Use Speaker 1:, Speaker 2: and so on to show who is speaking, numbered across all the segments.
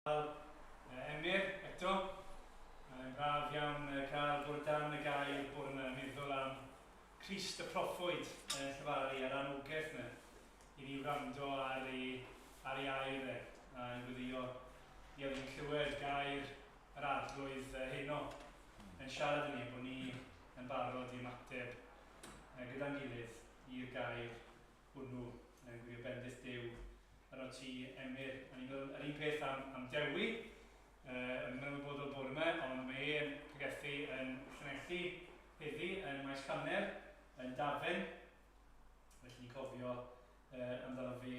Speaker 1: Cael Emyr eto. Mae'n braf iawn cael bod o dan y gair bore yma, meddwl am Crist y proffwyd yn llefaru a'r anogaeth yna i ni wrando ar ei, ar ei air e, a yn gweddio i oedd ni'n clywed gair yr arglwydd heno yn siarad i ni, bod ni yn barod i ymateb gyda'n gilydd i'r gair hwnnw yn gwylio bendith Duw arno ti, Emyr. A ni'n meddwl yr un peth am, am Dewi, yn ddim yn ymwybodol bore yma, ond mae e'n pregethu yn Llanelli heddi, yn Maes Llanner, yn Dafen. Felly ni'n cofio uh, amdano fe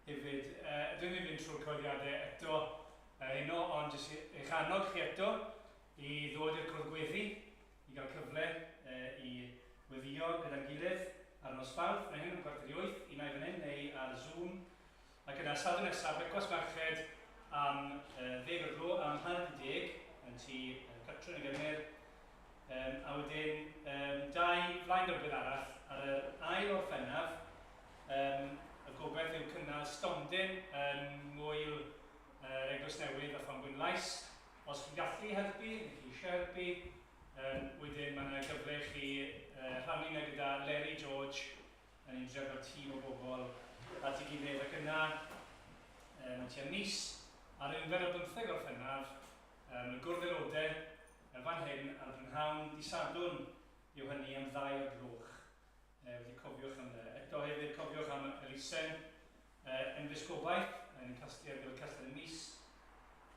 Speaker 1: hefyd. Uh, dwi'n mynd fynd trwy'r cyhoeddiadau eto uh, heno, ond jyst eich annog chi eto i ddod i'r cwrdd gweddi, i gael cyfle uh, i weddio gyda'n gilydd ar nos Fawrth, fan hyn am 7:45, un ai fan hyn neu ar Zoom. Ac yna Sadwrn nesaf, brecwast merched am uh, ddeg o'r glo am 9:30 yn tŷ uh, Catrin ag Emyr. Um, a wedyn um, dau flaen rybudd arall ar yr ail Orffennaf. Um, y gobaith yw cynnal stondin yn ngwyl uh, Eglwys Newydd a Thongwynlais. Os chi'n gallu helpu, neu chi eisiau helpu, um, wedyn mae yna gyfle i chi uh, rhannu yna gyda Leri George, yn ni'n trio cael tîm o bobl at ei gilydd. Ac yna, um, tua mis ar unfed o bymtheg Orffennaf, um, y gwrdd aelodau y fan hyn ar brynhawn di Sadwrn yw hynny am ddau o'r gloch. E, felly cofiwch am yna. Eto hefyd cofiwch am elusen e, Enfys Gobaith, yn casglu ar gyfer Castell y Mis.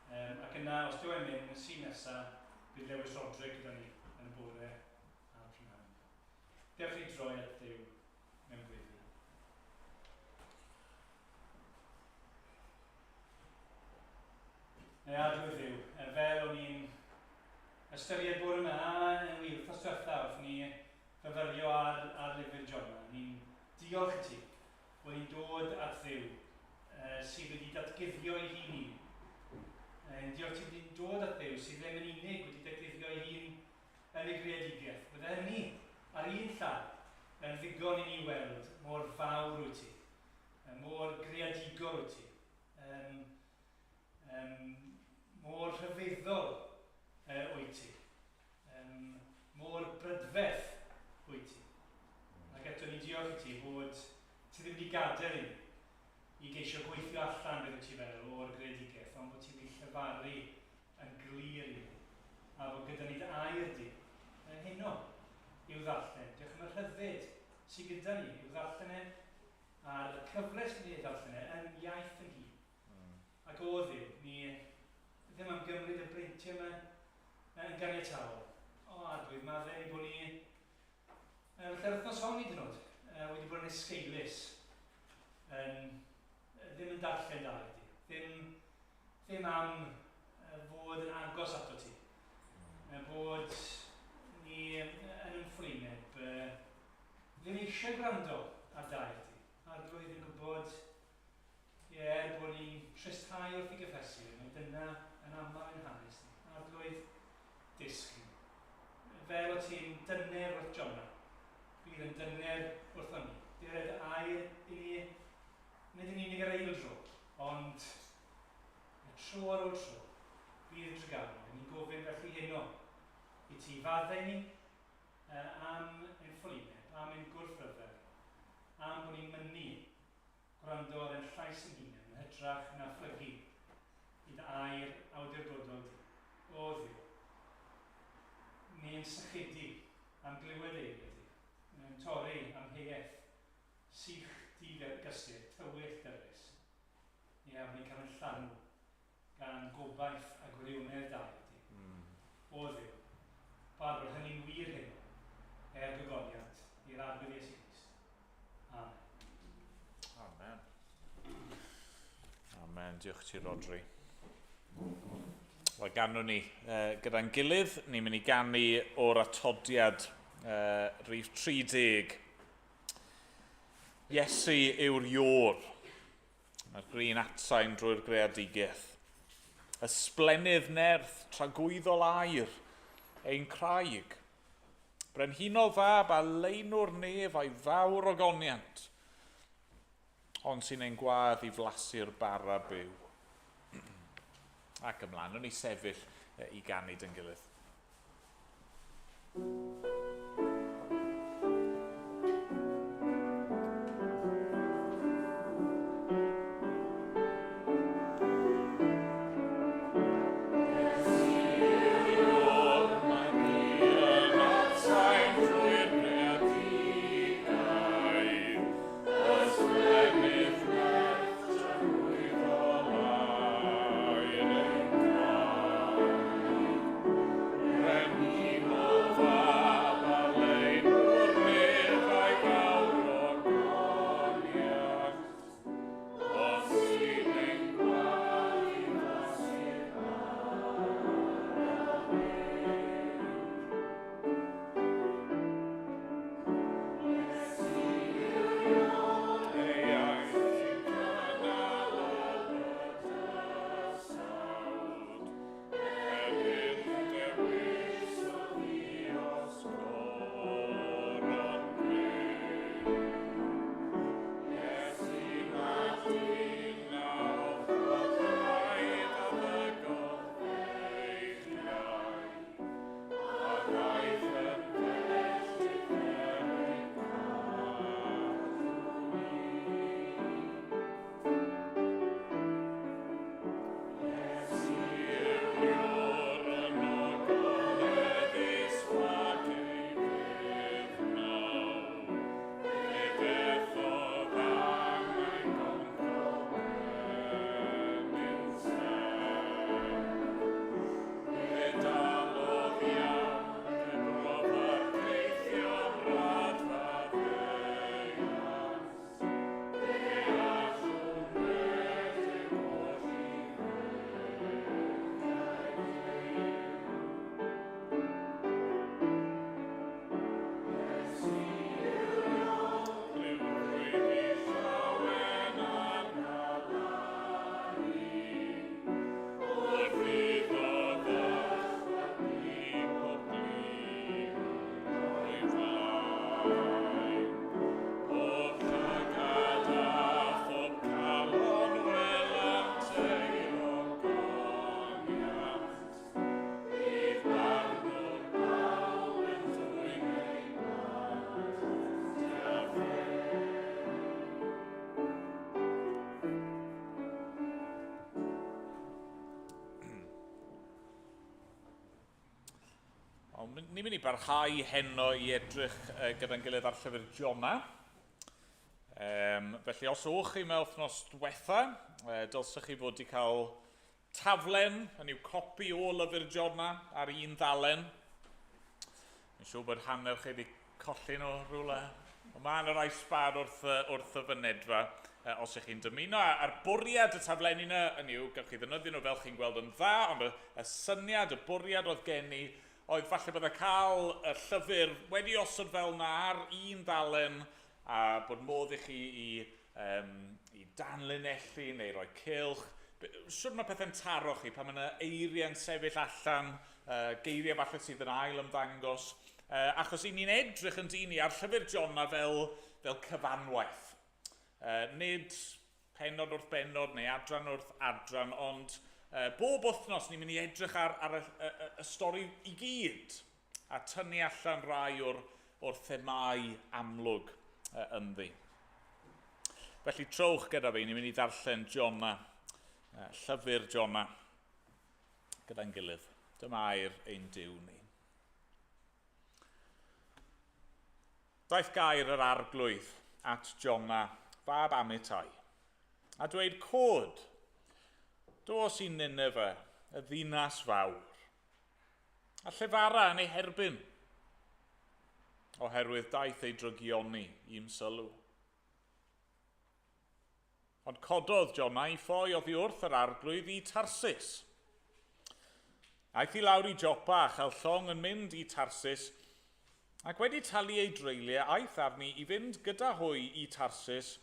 Speaker 1: Um, ac yna, os dyw e'n mynd, y sy'n nesaf, bydd Lewis Roderick gyda ni yn y bore a'r prynhawn. Dewch i droi at Dduw mewn gweddi. Neu Arglwydd Dduw, fel o'n i'n ystyried bore yma, a yn wir, wythnos diwetha, wrth ni fyfyrio ar, ar lyfr Jona, ni'n diolch i ti bod ni'n dod at Dduw uh, sydd wedi datguddio ei hun i ni. Yn diolch ti bod ni'n dod at Dduw sydd ddim yn unig wedi datguddio ei hun yn ei greadigaeth. Bydde hynny ar un llaw yn ddigon i ni weld mor fawr wyt ti, mor greadigol wyt ti, um, um, mor rhyfeddol uh, wyt ti, um, mor brydferth wyt ti. Ac eto ni diolch i ti bod ti ddim wedi gadael i ni i geisio gweithio allan beth wyt ti fel o'r greadigaeth, ond bod ti wedi llefaru yn glir i ni, a bod gyda ni dy air di yn heno i'w ddarllen. Diolch am y rhyddid sydd gyda ni i'w ddarllen e, a'r cyfle sydd ni ei ddarllen e yn iaith yn hun. Ac o Dduw, ni ddim am gymryd y breintiau yma yn ganiataol. O Arglwydd, maddau ni bod ni, felly'r wythnos hon hyd yn oed, wedi bod yn esgeulus, yn, ddim yn darllen da i ti, ddim Ddim am fod yn agos ato ti. Bod ni yn ymfflineb, ddim eisiau gwrando ar dair ti. Arglwydd yn gwybod, ie, er bod ni'n tristhau wrth i gyffesu, mae dyna yn aml ein hanes ni. Arglwydd, dysg ni. Fel o ti'n dyner wrth Jona, bydd yn dyner wrthon ni. Dyred air i ni, nid yn unig ar eildro, ond y tro ar ôl tro, bydd yn drugarog. Ni'n gofyn felly heno i ti faddau ni am ein ffolineb, am ein gwrthryfel, am bod ni'n mynnu gwrando ar ein llais ein hunain yn hytrach na phlygu i dy air awdurdodol di. O Dduw, ni'n sychedu am glywed eiriau di, yn torri amheuaeth sych di gysur, tywyll dyrys. Ie, a bod ni'n cael ein llanw gan gobaith a gwirionedd da i ti. Mm. O Dduw, pa bod hynny'n wir heno, er gogoniant i'r Arglwydd Iesu Grist. Amen.
Speaker 2: Amen. Amen. Diolch ti, Rodri. Wel, ganwn ni uh, gyda'n gilydd. Ni'n mynd i ganu o'r atodiad uh, rhif 30. Iesu yw'r iôr. Mae'r grin atsain drwy'r greadigaeth. Ysblennydd nerth, tragwyddol air, ein craig. Brenhinol fab a leinwr nef a'i fawr ogoniant, ond sy'n ein gwadd i flasu'r bara byw. Ac ymlaen, o'n i sefyll i ganu dyn gilydd. Ni'n mynd i barhau heno i edrych gyda'n gilydd ar llyfr Jona. Felly os o'ch chi mewn wythnos diwetha, dylsech chi fod wedi cael taflen, hynny yw copi o lyfr Jona ar un ddalen. Mi'n siŵr bod hanner chi wedi colli nhw rhywle. Ond mae yna rai sbar wrth, wrth y fynedfa os ych chi'n dymuno. A'r bwriad y taflenni yna, hynny yw, gewch chi ddefnyddio nhw fel chi'n gweld yn dda, ond y, y syniad, y bwriad oedd gen i, oedd falle bydde cael y llyfr wedi osod fel na ar un ddalen a bod modd i chi i, um, i danlinellu neu roi cylch. Siwr mae pethau'n taro chi pan mae yna eiriau'n sefyll allan, geiriau falle sydd yn ail ymddangos. Achos i ni'n edrych yn dyn ni ar llyfr Jona fel, fel cyfanwaith. Nid pennod wrth bennod neu adran wrth adran, ond bob wythnos ni'n mynd i edrych ar, ar y, y, y, y stori i gyd a tynnu allan rai o'r, o'r themau amlwg ynddi. Felly trowch gyda fi, ni'n mynd i ddarllen Jona, llyfr Jona, gyda'n gilydd. Dyma air ein Duw ni. Daeth gair yr arglwydd at Jona, fab Amitai, a dweud cod, dos i Nineveh, y ddinas fawr, a llefara yn ei herbyn, oherwydd daeth ei drygioni i'm sylw. Ond cododd Jona i ffoi oddi wrth yr arglwydd i Tarsis. Aeth i lawr i Jopa a chael llong yn mynd i Tarsis, ac wedi talu ei dreuliau aeth arni i fynd gyda hwy i Tarsis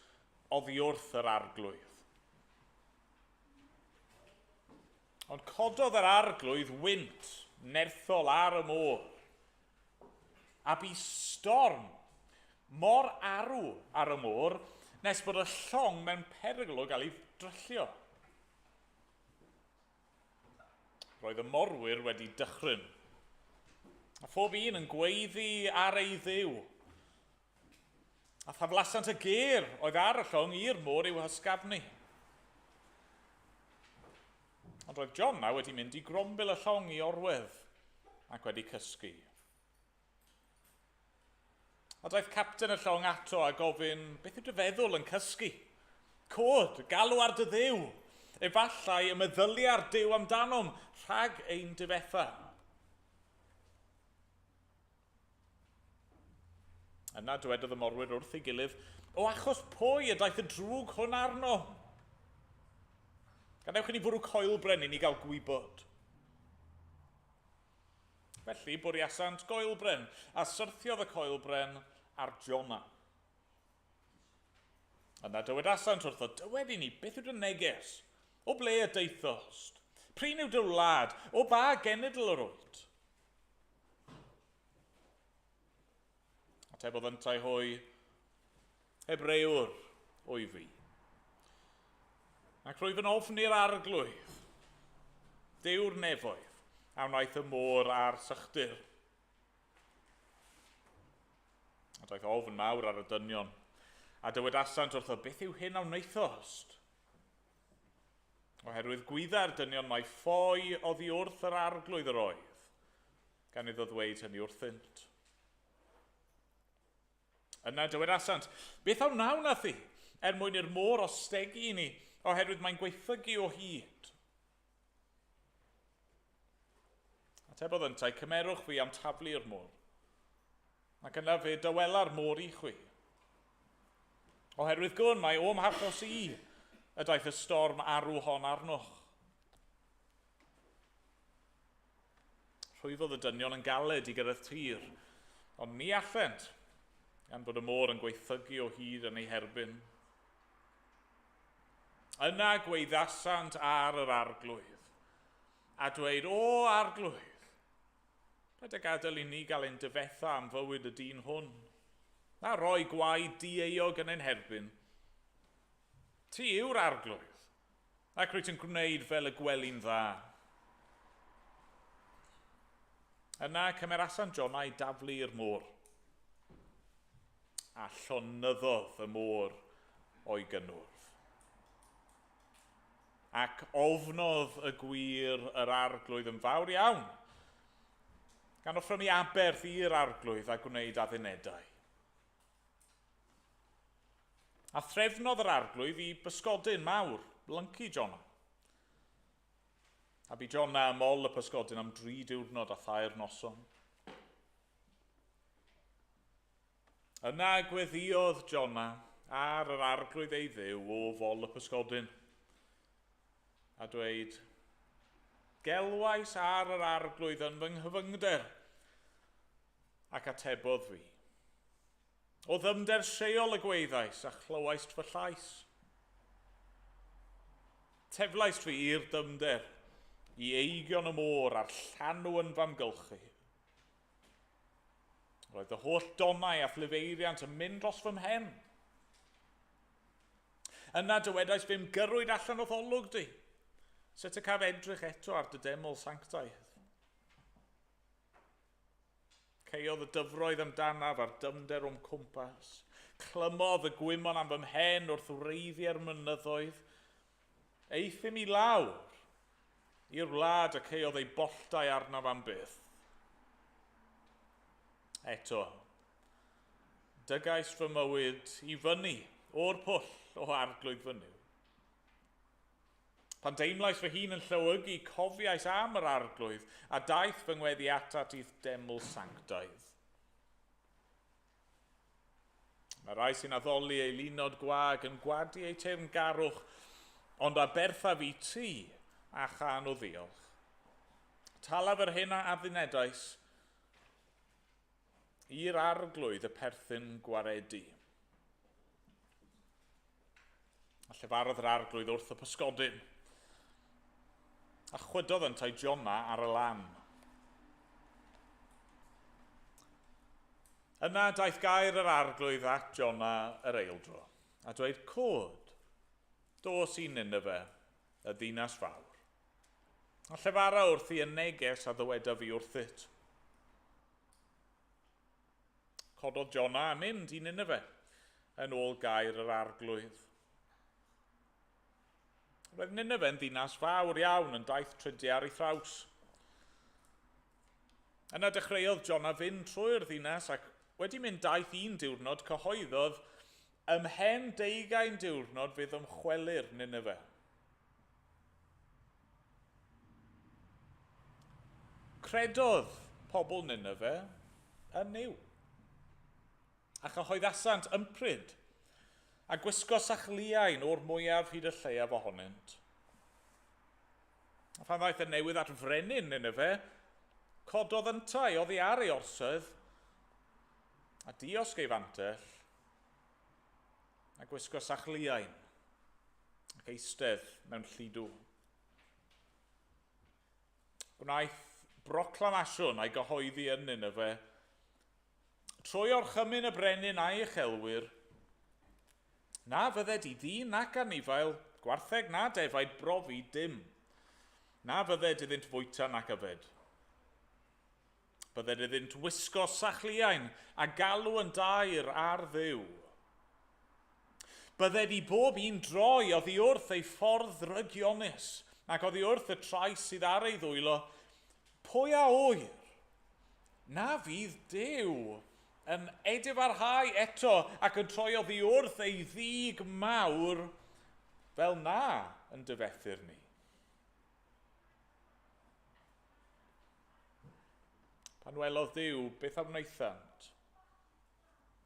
Speaker 2: oddi wrth yr arglwydd. Ond cododd yr arglwydd wynt nerthol ar y môr, A bu storm mor arw ar y môr nes bod y llong mewn perygl o gael ei dryllio. Roedd y morwyr wedi dychryn. A phob un yn gweiddi ar ei ddiw. A thaflasant y ger oedd ar y llong i'r môr i'w hysgafnu. Ond roedd Jona wedi mynd i grombil y llong i orwedd ac wedi cysgu. A daeth capten y llong ato a gofyn, beth yw dy feddwl yn cysgu? Cod, galw ar dy ddiw. Efallai y meddylia'r Duw amdanom rhag ein difetha. Yna dywedodd y morwyr wrth ei gilydd, o achos pwy y daeth y drwg hwn arno? Gadewch i ni fwrw coelbren i ni gael gwybod. Felly bwriasant goelbren, a syrthiodd y coelbren ar Jona. Yna dywedasant wrtho, dywed i ni, beth yw dy neges? O ble y daethost? Prin yw dy wlad? O ba genedl yr wyt? Atebodd yntau hwy, Hebrewr o'i fi. Ac rwyf yn ofni'r arglwydd, Duw'r nefoedd, a wnaeth y môr a'r sychdir. A daeth ofn mawr ar y dynion, a dywedasant wrtho, beth yw hyn a wnaethost? Oherwydd gwydda'r dynion mai ffoi oddi wrth yr arglwydd yr oedd, gan iddo ddweud hynny wrthynt. Yna dywedasant, beth a wnawn â thi, er mwyn i'r môr ostegu i ni, oherwydd mae'n gwaethygu o hyd. Atebodd yntau, cymerwch fi am taflu i'r môr. Ac yna fe dawela'r môr i chwi. Oherwydd gwn mae o'm hachos i y daeth y storm arw hon arnoch. Rhwyfodd y dynion yn galed i gyrraedd tir, ond ni allent, gan bod y môr yn gwaethygu o hyd yn ei herbyn. Yna gweiddasant ar yr arglwydd, a dweud, O arglwydd, paid â gadael i ni gael ein dyfetha am fywyd y dyn hwn, na roi gwaed dieuog yn ein herbyn. Ti yw'r arglwydd, Ac rwyt yn gwneud fel y gweli'n dda. Yna cymerasant Jona i daflu i'r môr. A llonyddodd y môr o'i gynnwrf. Ac ofnodd y gwir yr arglwydd yn fawr iawn, gan offrymu aberth i'r arglwydd a gwneud addunedau. A threfnodd yr arglwydd i bysgodyn mawr lyncu Jona. A bu Jona ym mol y pysgodyn am dri diwrnod a thair noson. Yna gweddïodd Jona ar yr arglwydd ei ddiw o fol y pysgodyn, a dweud, Gelwais ar yr arglwydd yn fy nghyfyngder, ac atebodd fi. O ddyfnder Sheol y gwaeddais, a chlywaist fy llais. Teflaist fi i'r dyfnder, i eigion y môr a'r llanw yn fy amgylchu. Roedd y holl donau a phlifeiriant yn mynd dros fy mhen. Yna dywedais fe'm gyrrwyd allan o'th olwg di. Sut y caf edrych eto ar dy deml sanctaidd? Caeodd y dyfroedd amdanaf a'r dyfnder o'm cwmpas. Clymodd y gwymon am fy mhen wrth wreiddiau'r mynyddoedd. Euthum i lawr i'r wlad y caeodd ei bolltau arnaf am byth. Eto, dygais fy mywyd i fyny o'r pwll o arglwydd fy Nuw. Pan deimlais fy hun yn llewygu, cofiais am yr arglwydd, a daeth fy ngweddi atat i'th deml sanctaidd. Mae rai sy'n addoli ei lunod gwag yn gwadu eu teyrngarwch, ond aberthaf i ti a chan o ddiolch. Talaf yr hyn a addunedais i'r arglwydd y perthyn gwaredu. A llefarodd yr arglwydd wrth y pysgodyn. A chwydodd yntau Jona ar y lan. Yna daeth gair yr arglwydd at Jona yr eildro, a dweud, Cod, dos i Nineve, y ddinas fawr. A llefara wrth i y neges a ddyweda fi wrthyt. Cododd Jona a mynd i Nineve yn ôl gair yr arglwydd. Roedd Nineve yn ddinas fawr iawn yn daith trydiau ar ei thraws. Yna dechreuodd Jona fynd trwy'r ddinas ac wedi mynd daith un diwrnod cyhoeddodd ymhen 20 diwrnod fydd ymchwelir Nineve. Credodd pobl Nineve yn Nuw. A chyhoeddasant ympryd a gwisgo sachliain o'r mwyaf hyd y lleiaf ohonynt. A phan ddaeth y newydd at frenin Nineve, cododd yntau oddi ar ei orsedd a diosg ei fantell a gwisgo sachliain ac eistedd mewn lludw. Gwnaeth broclamasiwn a'i gyhoeddi yn Nineve trwy orchymyn y brenin a'i uchelwyr, na fydded i ddyn nac anifail, gwartheg na defaid brofi dim. Na fydded iddynt fwyta nac yfed. Bydded iddynt wisgo sachliain a galw yn dair ar Dduw. Bydded i bob un droi oddi wrth ei ffordd ddrygionus ac oddi wrth y trais sydd ar ei ddwylo, pwy a ŵyr? Na fydd Duw yn edifarhau eto ac yn troi oddi wrth ei ddig mawr fel na yn dyfethu'r ni. Pan welodd Duw beth a wnaethant,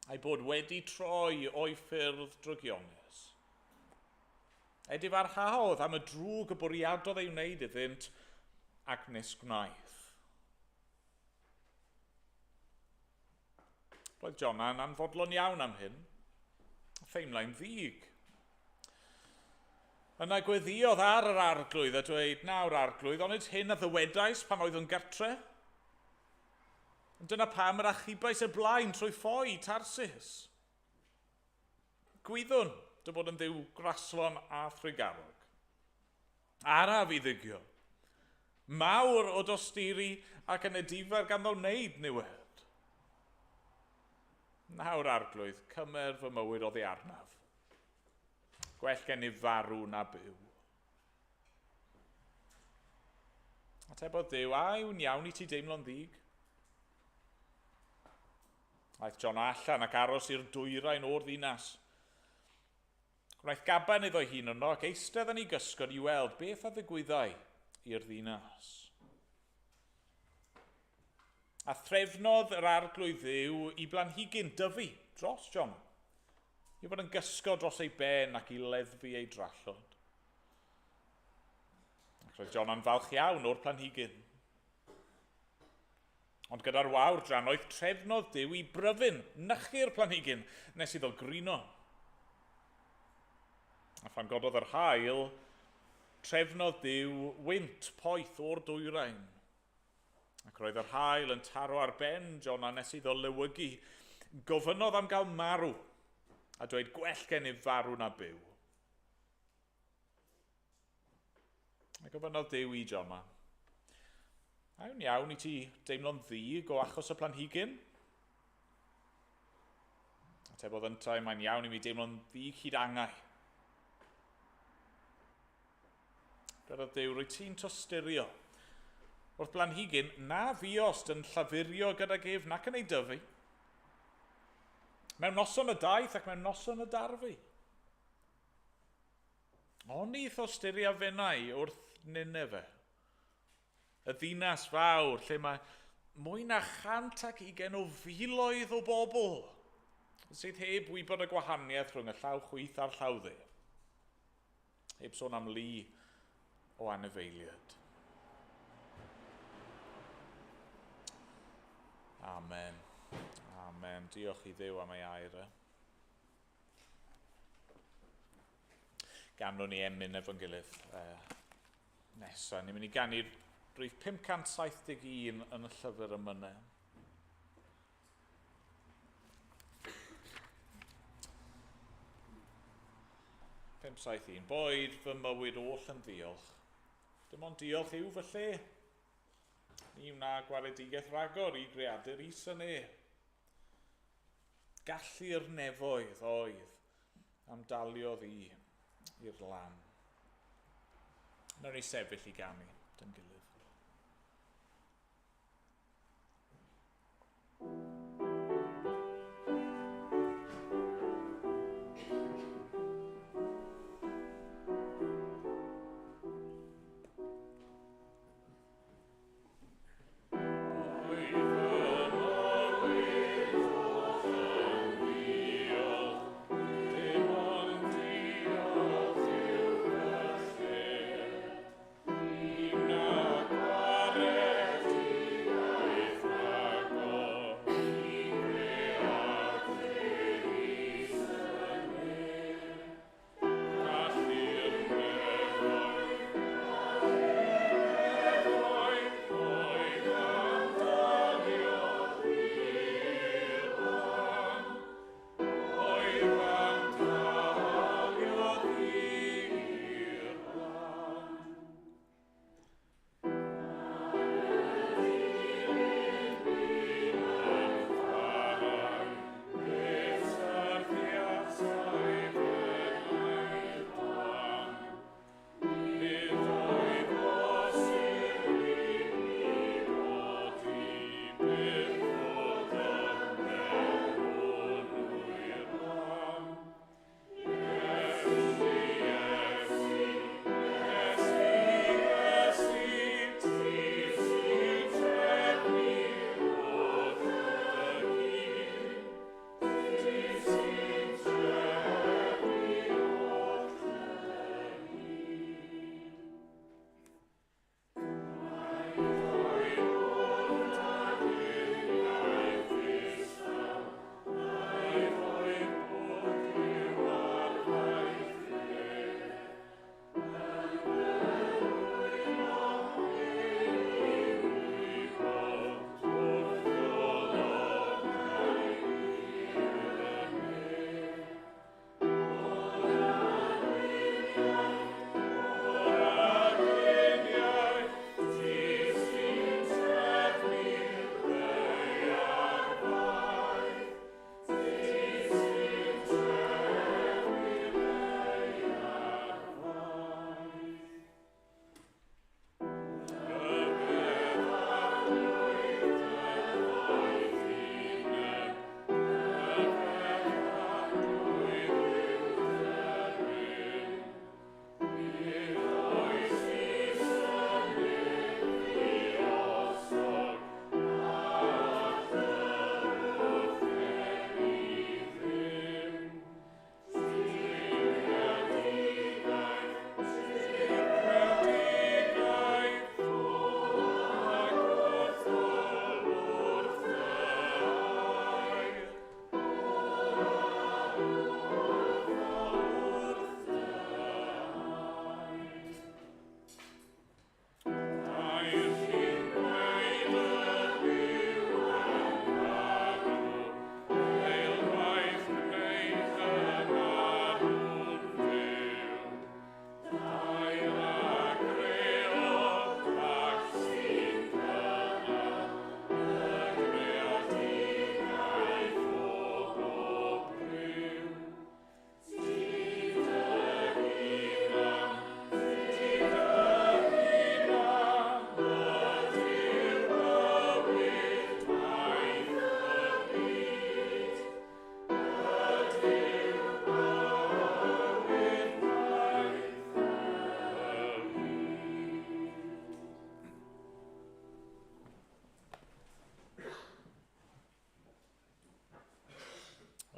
Speaker 2: a'i bod wedi troi o'i ffyrdd drygionus. Edifarhaodd am y drwg y bwriadodd ei wneud iddynt ac nes gwnaeth. Roedd Jona'n anfodlon iawn am hyn, a theimlai'n ddig. Yna gweddïodd ar yr arglwydd a dweud, nawr arglwydd, onid hyn a ddywedais pan oeddwn gartre? Dyna pam yr achubais y blaen trwy ffoi Tarsis. Gwyddwn dy fod yn ddiw graslon a thrugarog. Araf i ddigio. Mawr o dosturi ac yn edifar ganddo wneud niwed. Nawr arglwydd, cymer fy mywyd oddi arnaf. Gwell gennyf farw na byw. Atebodd Duw, a yw'n iawn i ti deimlo'n ddig? Aeth Jona allan ac aros i'r dwyrain o'r ddinas. Gwnaeth gaban iddo'i hun yno ac eistedd yn ei gysgod i weld beth a ddigwyddai i'r ddinas. A threfnodd yr arglwydd Dduw i blanhigyn dyfu dros Jona, i fod yn gysgod dros ei ben ac i leddfu ei drallod. Ac roedd Jona'n falch iawn o'r planhigyn. Ond gyda'r wawr drannoeth trefnodd Duw i bryfyn nychu'r planhigyn nes iddo grino. A phan gododd yr haul, trefnodd Duw wynt poeth o'r dwyrain. Ac roedd yr haul yn taro ar ben Jona nes iddo lewygu. Gofynnodd am gael marw, a dweud gwell gennyf farw na byw. A gofynnodd Duw i Jona, a yw'n iawn i ti deimlo'n ddig o achos y planhigyn? Atebodd yntau, mae'n iawn i mi deimlo'n ddig hyd angau. Dwedodd Duw, rwy ti'n tosturio wrth blanhigyn na fuost yn llafurio gydag ef nac yn ei dyfu. Mewn noson y daeth ac mewn noson y darfu. Oni thosturia fenai wrth Nineve, y ddinas fawr lle mae mwy na 120,000 o bobl sydd heb wybod y gwahaniaeth rhwng y llaw chwith a'r llaw dde. Heb sôn am lu o anifeiliaid. Amen. Amen. Diolch i Dduw am ei air e. Ganwn ni emyn efo'n gilydd nesaf. Ni'n mynd i ganu'r rhif 571 yn y llyfr emynau. 571. Boed fy mywyd oll yn ddiolch. Dim ond diolch yw fy lle. Ni wna gwaredigaeth ragor i greadur is yn e. Gallu'r nefoedd oedd am daliodd i i'r lan. Nawn ni sefyll i ganu dyn gilydd.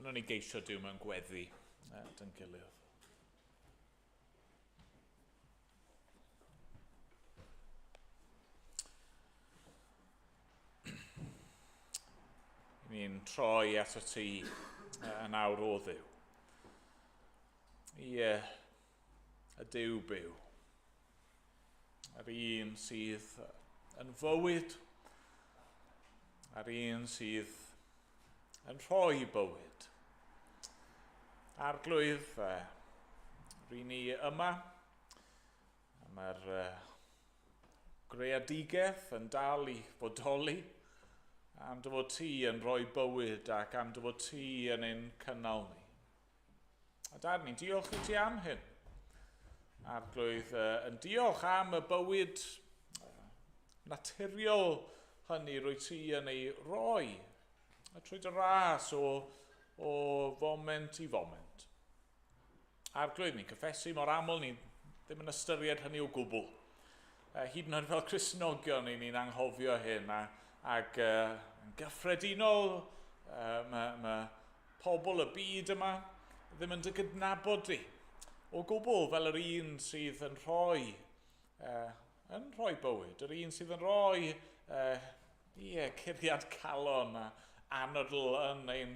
Speaker 2: Wnawn ni geisio Duw mewn gweddi dyn gilydd. Ni'n troi at y ti yn awr o Dduw. Ie, y Duw byw. Yr un sydd yn fywyd, a'r un sydd yn rhoi bywyd. Arglwydd, ry'n ni yma, a mae'r greadigaeth yn dal i fodoli, am dy fod ti yn rhoi bywyd ac am dy fod ti yn ein cynnal ni. A dad, ni'n diolch i ti am hyn. Arglwydd, yn diolch am y bywyd naturiol hynny rwy ti yn ei roi, a trwy dy ras o, o foment i foment. Arglwydd, ni'n cyffesu mor aml, ni ddim yn ystyried hynny o gwbl. Hyd yn oed fel Cristnogion, ni'n anghofio hyn, a, ac yn gyffredinol, mae, mae pobl y byd yma ddim yn dy gydnabod di o gwbl fel yr un sydd yn rhoi, yn rhoi bywyd, yr un sydd yn rhoi ie, curiad calon a anadl yn ein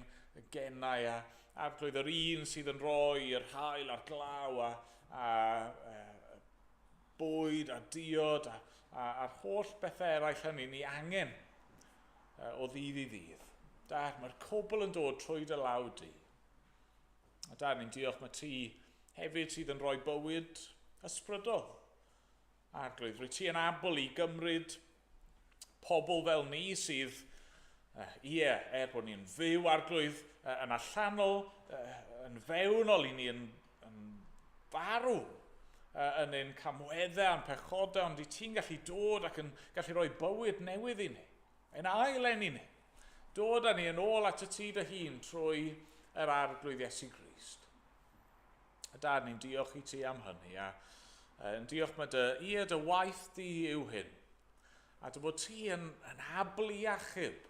Speaker 2: genau a arglwydd yr un sydd yn rhoi yr haul a'r glaw a, a bwyd a diod a, a, a'r holl bethau eraill hynny ni angen o ddydd i ddydd. Dad, mae'r cwbl yn dod trwy dy law di. A dad, ni'n diolch mae ti hefyd sydd yn rhoi bywyd ysbrydol. Arglwydd, rwy ti yn abl i gymryd pobl fel ni sydd, ie, er bod ni'n fyw arglwydd yn allanol, yn fewnol i ni yn, yn farw yn ein camweddau a'n pechodau, ond i ti'n gallu dod ac yn gallu rhoi bywyd newydd i ni, ein ail eni ni. Dod â ni yn ôl at y ti dy hun trwy yr arglwydd Iesu Grist. A dad, ni'n diolch i ti am hynny, a yn diolch mae dy, ie, dy waith di yw hyn. A dy fod ti yn, yn abl i achub.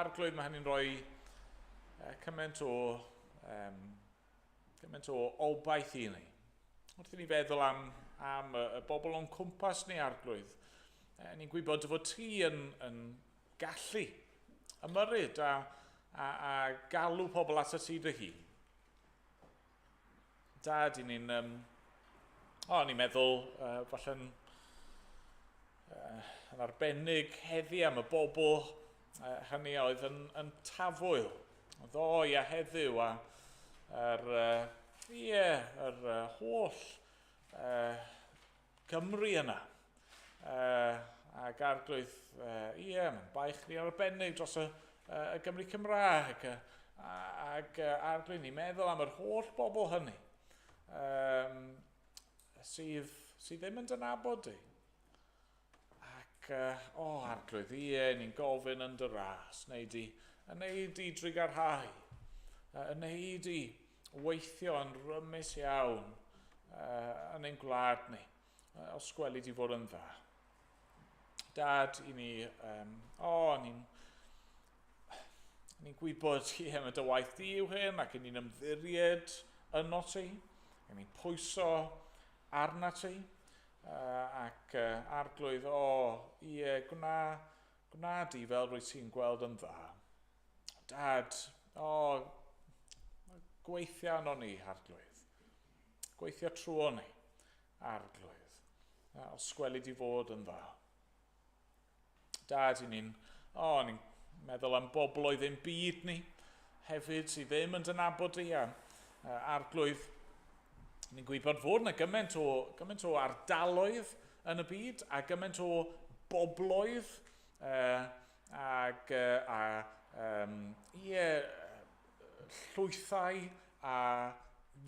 Speaker 2: Arglwydd, mae hynny'n rhoi cymaint o, um, gymaint o obaith i ni. Wrth i ni feddwl am, am y, y bobl o'n cwmpas ni, Arglwydd, ni'n gwybod dy fod ti yn, yn gallu ymyrryd a, a, a galw pobl at y ti dy hun. Dad, i ni'n... Um, o, ni'n meddwl, uh, falle'n uh, yn arbennig heddi am y bobl uh, hynny oedd yn, yn tafwyl. Ddoe a heddiw a yr, uh, ie, yr uh, holl uh, Gymru yna. Uh, ac arglwydd, uh, ie, mae'n baich ni arbennig dros y, uh, y Gymru Cymraeg. Ac uh, arglwydd, ni'n meddwl am yr holl bobl hynny um, sydd, sydd ddim yn dynabod di. Ac, uh, o, oh, arglwydd, ie, ni'n gofyn yn dy ras, neu di, yn neu di drugarhau, yn neu di weithio yn rymus iawn uh, yn ein gwlad ni, uh, os gweli di fod yn dda. Dad, i ni, um, o, oh, ni'n ni'n gwybod, ie, mae dy waith di yw hyn, ac ni'n ymddiried yno ti, ac ni'n pwyso arna ti, uh, ac uh, arglwydd, o, oh, ie, gwna, gwna di fel rwy ti'n gweld yn dda. Dad, o, oh, gweithio arno ni, arglwydd. Gweithio trwy ni, arglwydd. Os gweli di fod yn dda. Dad, i ni'n, o, oh, ni'n meddwl am bobl oedd ein byd ni hefyd sydd ddim yn dynabod di a arglwydd. Ni'n gwybod fod yna gymaint o, gymaint o ardaloedd yn y byd a gymaint o bobloedd uh, ag, uh, a, um, ie, llwythau a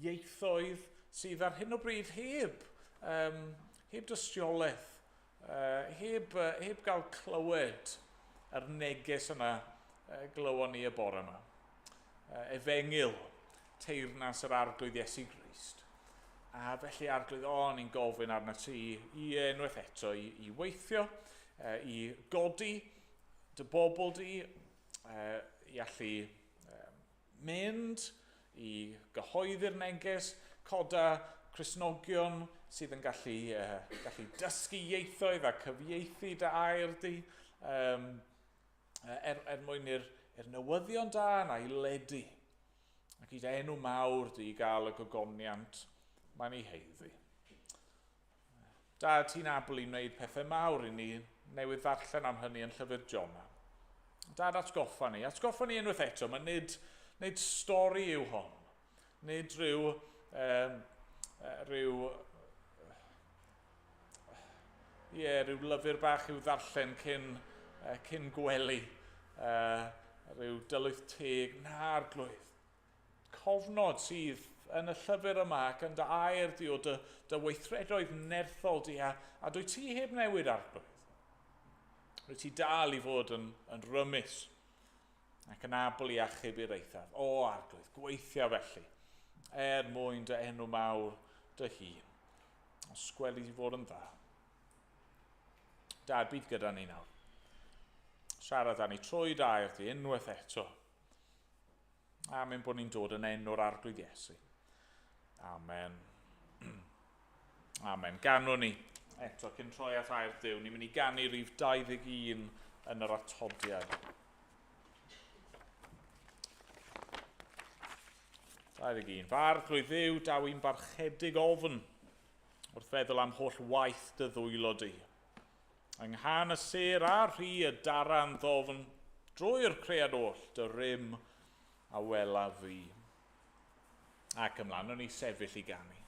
Speaker 2: ieithoedd sydd ar hyn o bryd heb, um, heb dystiolaeth, uh, heb, uh, heb gael clywed yr neges yna uh, glywon ni y bore yma. Uh, efengyl, teyrnas yr arglwydd Iesu Grist. A felly arglwydd, o, ni'n gofyn arna ti i unwaith eto i, i weithio, uh, i godi dy bobl di, uh, i allu mynd i gyhoeddi'r neges, coda Cristnogion sydd yn gallu, uh, gallu dysgu ieithoedd a cyfieithu dy air di, um, er, er mwyn i'r er newyddion da yna i ledu ac i dy enw mawr di i gael y gogoniant mae'n ei heiddi. Da, ti'n abl i wneud pethau mawr i ni newydd ddarllen am hynny yn llyfr Jona. Dad, atgoffa ni. Atgoffa ni unwaith eto, mae nid, nid stori yw hon. Nid rhyw, um, rhyw Ie, yeah, rhyw lyfr bach i'w ddarllen cyn, cyn gwely. Rhyw dylwyth teg. Na, Arglwydd. Cofnod sydd yn y llyfr yma ac yn dy air di o dy, dy weithredoedd nerthol di a, a dwy ti heb newid Arglwydd. Rwy ti dal i fod yn, yn rymus ac yn abl i achub i'r eithaf. O, Arglwydd, gweithio felly, er mwyn dy enw mawr dy hun. Os gweli di fod yn dda. Dad, bydd gyda ni nawr. Siarad â ni trwy dair di unwaith eto. Amen bod ni'n dod yn enw'r Arglwydd Iesu. Amen. Amen. Ganwn ni eto cyn troi at air Duw. Ni'n mynd i ganu rhif 21 yn yr atodiad. 21. Fy Arglwydd Dduw, daw i'n barchedig ofn wrth feddwl am holl waith dy ddwylo di. Yng nghan y sêr a rhi y daran ddofn, drwy'r cread oll, dy rym a wela fi. Ac ymlaen, o'n i sefyll i ganu.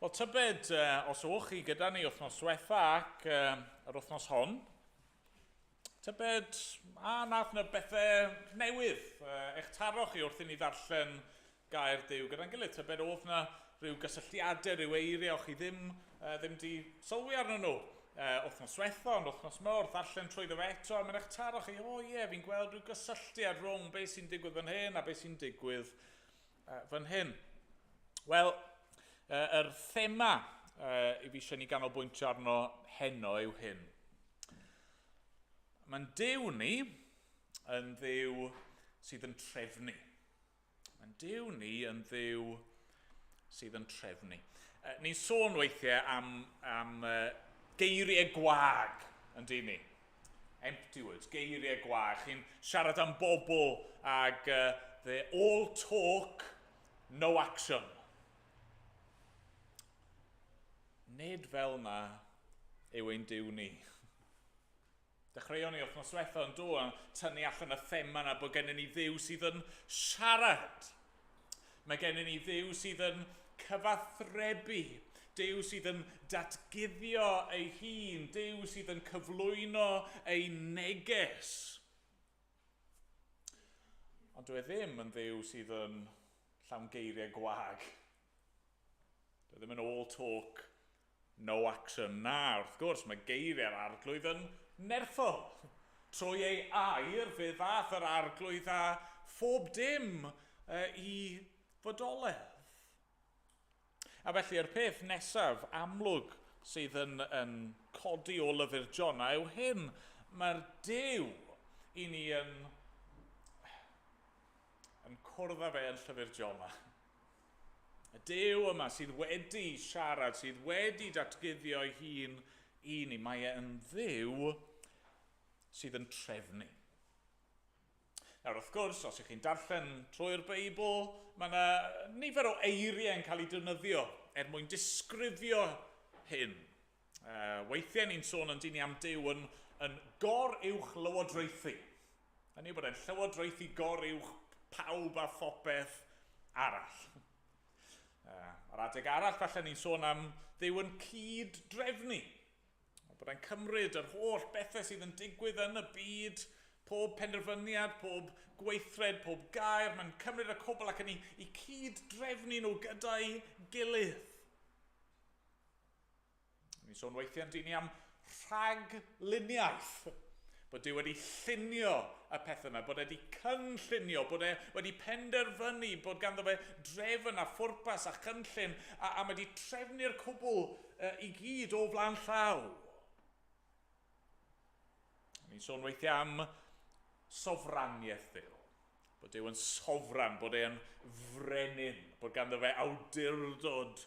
Speaker 2: Wel, tybed os o'ch chi gyda ni wythnos diwetha ac yr wythnos hon, tybed a nath yna bethau newydd eich taro chi wrth i ni ddarllen gair Duw gyda'n gilydd. Tybed oedd yna rhyw gysylltiadau, rhyw eiriau o'ch chi ddim, ddim di sylwi arnyn nhw wythnos diwetha, ond wythnos yma wrth ddarllen trwyddo fe eto, a mae'n eich taro chi, o ie, fi'n gweld rhyw gysylltiad rhwng beth sy'n digwydd fan hyn a beth sy'n digwydd fan hyn. Wel, yr thema i fi eisiau ni ganolbwyntio arno heno yw hyn. Mae'n Duw ni yn Dduw sydd yn trefnu. Mae'n Duw ni yn Dduw sydd yn trefnu. Ni'n sôn weithiau am, am geiriau gwag yn dyn ni. Empty words, geiriau gwag. Chi'n siarad am bobl ag they're all talk, no action. Nid fel na yw ein Duw ni. Dechreuon ni wythnos diwetha yn do a tynnu allan y thema yna bod gennym ni Dduw sydd yn siarad. Mae gennym ni Dduw sydd yn cyfathrebu, Duw sydd yn datguddio ei hun, Duw sydd yn cyflwyno ei neges. Ond dyw e ddim yn Dduw sydd yn llawn geiriau gwag. Dyw e ddim yn all talk, no action. Na, wrth gwrs, mae geiriau'r arglwydd yn nerthol. Trwy ei air, fe ddath yr arglwydd â phob dim i fodolaeth. A felly, yr peth nesaf amlwg sydd yn, yn codi o lyfr Jona yw hyn. Mae'r Duw i ni yn, yn cwrdd â fe yn llyfr Jona. Y Duw yma sydd wedi siarad, sydd wedi datguddio ei hun i ni, mae e yn Dduw sydd yn trefnu. Nawr, wrth gwrs, os ych chi'n darllen trwy'r Beibl, mae yna nifer o eiriau yn cael eu defnyddio er mwyn disgrifio hyn. Weithiau ni'n sôn yn dyn ni am Duw yn, yn gor-uwch lywodraethu. Hynny yw bod e'n llywodraethu gor-uwch pawb a phopeth arall. Ar adeg arall, falle ni'n sôn am Dduw yn cyd-drefnu. Bod e'n cymryd yr holl bethau sydd yn digwydd yn y byd, pob penderfyniad, pob gweithred, pob gair, mae'n cymryd y cwbl ac yn ei, ei cyd-drefnu nhw gyda'i gilydd. Ni'n sôn weithiau yn dyn ni am rhagluniaeth. Bod Duw wedi llunio y pethau yma, bod e wedi cynllunio, bod e wedi penderfynu bod ganddo fe drefn a phwrpas a chynllun, a, a mae wedi trefnu'r cwbl i gyd o flaen llaw. Ni'n sôn weithiau am sofraniaeth Dduw. Bod Duw yn sofran, bod e'n frenin, bod ganddo fe awdurdod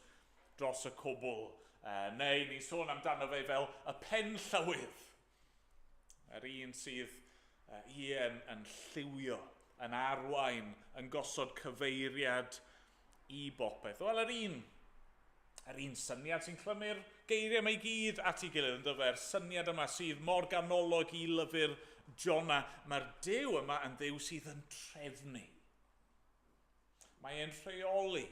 Speaker 2: dros y cwbl. Neu ni'n sôn amdano fe fel y penllywydd. Yr un sydd ie, yn, yn lliwio, yn arwain, yn gosod cyfeiriad i bopeth. Wel, yr un, yr un syniad sy'n clymu'r geiriau yma i gyd at ei gilydd yn dyfer, syniad yma sydd mor ganolog i lyfr Jona. Mae'r Duw yma yn Dduw sydd yn trefnu. Mae e'n rheoli.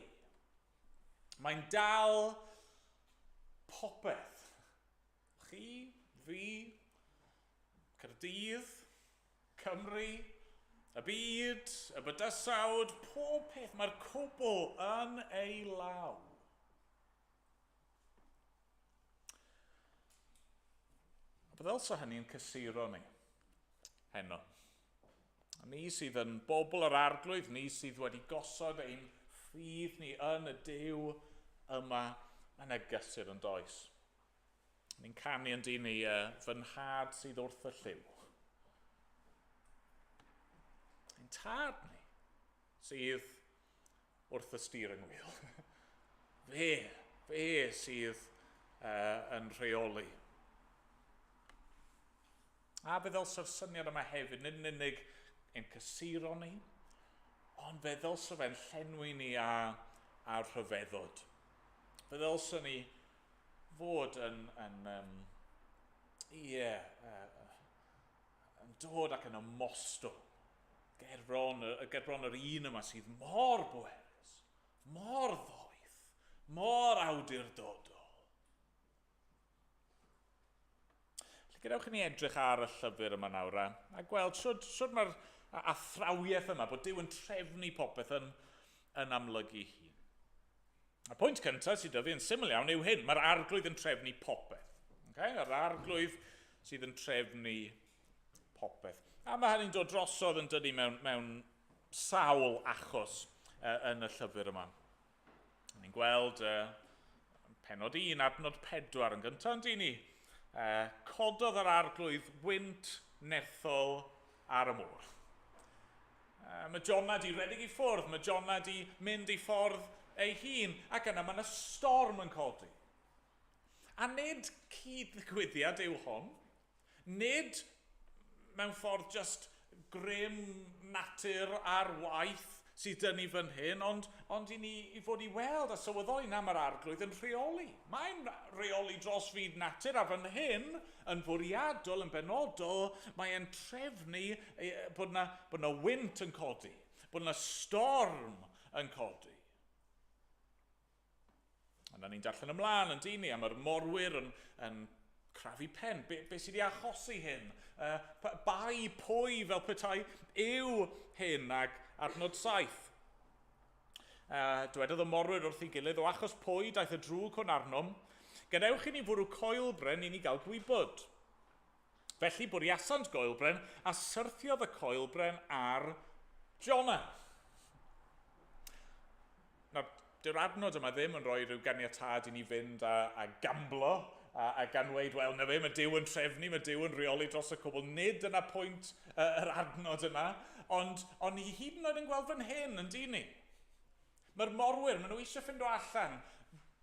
Speaker 2: Mae'n dal popeth. Chi, fi, Caerdydd, Cymru, y byd, y bydysawd, pob peth, mae'r cwbl yn ei law. A byddai hynny'n cysuro ni heno. A ni sydd yn bobl yr arglwydd, ni sydd wedi gosod ein ffydd ni yn y Duw yma, mae yna gysur yn does. Ni'n canu yn dyn ni, fy nhad sydd wrth y llyw. Ein tad ni sydd wrth y steering wheel. Fe, fe sydd yn rheoli. A fe ddylse'r syniad yma hefyd, nid yn unig ein cysuro ni, ond fe ddylse fe'n llenwi ni â, â rhyfeddod. Fe ddylse ni fod yn, yn um, ie, yn dod ac yn ymostwng gerbron, gerbron yr un yma sydd mor bwerus, mor ddoeth, Mor awdurdodol. Felly gadewch i ni edrych ar y llyfr yma nawr a, a gweld shwd, shwd mae'r athrawiaeth yma, bod Duw yn trefnu popeth yn, yn amlygu hun. Y pwynt cyntaf sydd 'da fi yn syml iawn yw hyn, mae'r arglwydd yn trefnu popeth. Okay? Yr arglwydd sydd yn trefnu popeth. A mae hynny'n dod drosodd yn dydy mewn, mewn sawl achos yn y llyfr yma. Ni'n gweld penod 1, adnod 4 yn gyntaf, yn dyn ni. Cododd yr arglwydd wynt nerthol ar y môr. Mae Jonah di redeg i ffwrdd, mae Jonah di mynd i ffordd ei hun, ac yna mae yna storm yn codi. A nid cyd-ddigwyddiad yw hon, Nid mewn ffordd jyst grym natur ar waith sydd dyn ni fan hyn, ond, ond i ni i fod i weld a sylweddoli na mae'r arglwydd yn rheoli. Mae'n rheoli dros fyd natur a fan hyn, yn fwriadol, yn benodol, mae'n trefnu bod yna, bod yna wynt yn codi, bod yna storm yn codi. Yna ni'n darllen ymlaen yn dyn ni am yr morwyr yn, yn crafu pen. Be, be sydd wedi achosi hyn? Bai pwy fel petai yw hyn ag adnod 7. Dwedodd y morwyr wrth ei gilydd, o achos pwy daeth y drwg hwn arnom, gadewch i ni fwrw coelbren i ni gael gwybod. Felly bwriasant goelbren a syrthiodd y coelbren ar Jonah. Nawr, dyw'r adnod yma ddim yn rhoi rhyw ganiatâd i ni fynd a, a gamblo a, a gan weid, wel, na fe, mae Duw yn trefnu, mae Duw yn rheoli dros y cwbl. Nid dyna pwynt yr adnod yma, ond, ond ni hyd yn oed yn gweld fan hyn, yn dyn ni. Mae'r morwyr, maen nhw eisiau ffindo allan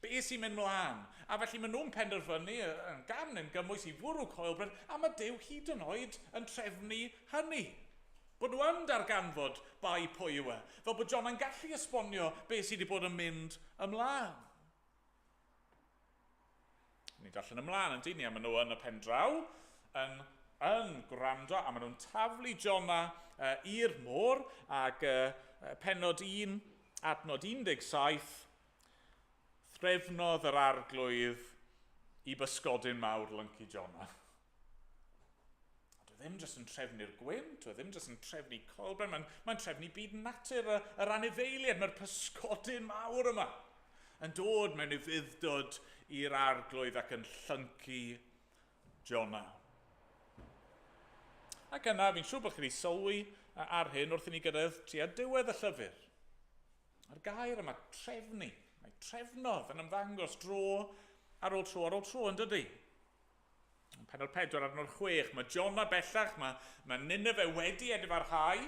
Speaker 2: be sy'n mynd mlaen. A felly maen nhw'n penderfynu yn gam neu'n gymwys i fwrw coelbren, a mae Duw hyd yn oed yn trefnu hynny. Bod nhw yn darganfod bai pwy yw e, fel bod Jonah'n gallu esbonio be sydd wedi bod yn mynd ymlaen. Ni'n darllen ymlaen yn dyn ni, a maen nhw yn y pen draw yn, yn gwrando, a maen nhw'n taflu Jonah i'r môr, ac penod 1, adnod 17, threfnodd yr arglwydd i bysgodyn mawr lyncu Jonah. A dwi ddim jyst yn trefnu'r gwynt, dwi ddim jyst yn trefnu coelbren, mae'n mae trefnu byd natur y, yr anifeiliaid, mae'r pysgodyn mawr yma yn dod mewn ufudd-dod i'r arglwydd ac yn llyncu Jonah. Ac yna, fi'n siŵr bod chi wedi sylwi ar hyn wrth i ni gyrraedd tua diwedd y llyfr. A'r gair yma, trefnu, mae trefnodd yn ymddangos dro ar ôl tro ar ôl tro, yn dydy? Yn penod 4 adnod 6, mae Jonah bellach, mae, mae Nineveh wedi edifarhau,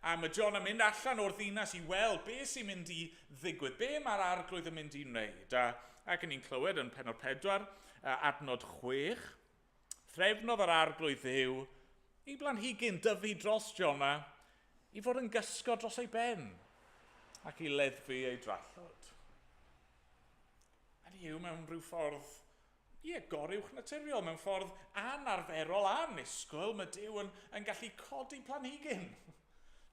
Speaker 2: a mae Jonah mynd allan o'r ddinas i weld be sy'n mynd i ddigwydd, be mae'r arglwydd yn mynd i wneud. A, ac yn ni'n clywed yn penod 4, adnod 6, threfnodd yr arglwydd Dduw i blanhigyn dyfu dros Jonah i fod yn gysgod dros ei ben ac i leddfu ei drallod. Hynny yw, mewn rhyw ffordd Ie, goruwchnaturiol, mewn ffordd anarferol a annisgwyl, mae Duw yn, yn gallu codi planhigyn.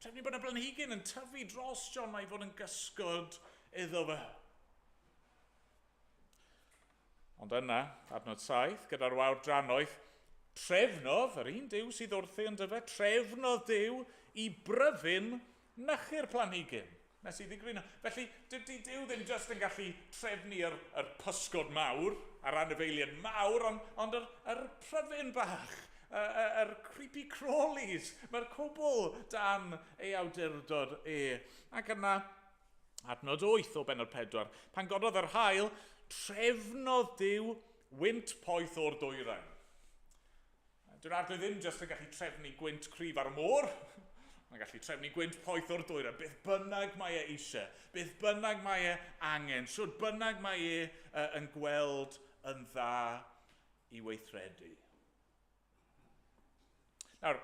Speaker 2: Trefnu bod y blanhigyn yn tyfu dros John a'i fod yn gysgod iddo fe. Ond yna, adnod 7, gyda'r wawr drannoeth, trefnodd, yr un Duw sydd wrthi yn dyfe, trefnodd Duw i bryfyn nychu'r planhigyn. Nes i ddigrino. Felly, dydy Duw ddim jyst yn gallu trefnu yr, yr pysgod mawr a'r anifeiliaid mawr, ond, ond yr, yr pryfyn bach, y, y, yr creepy crawlies, mae'r cwbl dan ei awdurdod e. Ac yna, adnod 8 o benod 4, pan gododd yr haul, trefnodd Duw wynt poeth o'r dwyrain. Dyw'r arglwydd ddim jyst yn gallu trefnu gwynt cryf ar y môr. Mae'n gallu trefnu gwynt poeth o'r dwyrain, beth bynnag mae e eisiau, beth bynnag mae e angen, shwd bynnag mae e yn gweld yn dda i weithredu. Nawr,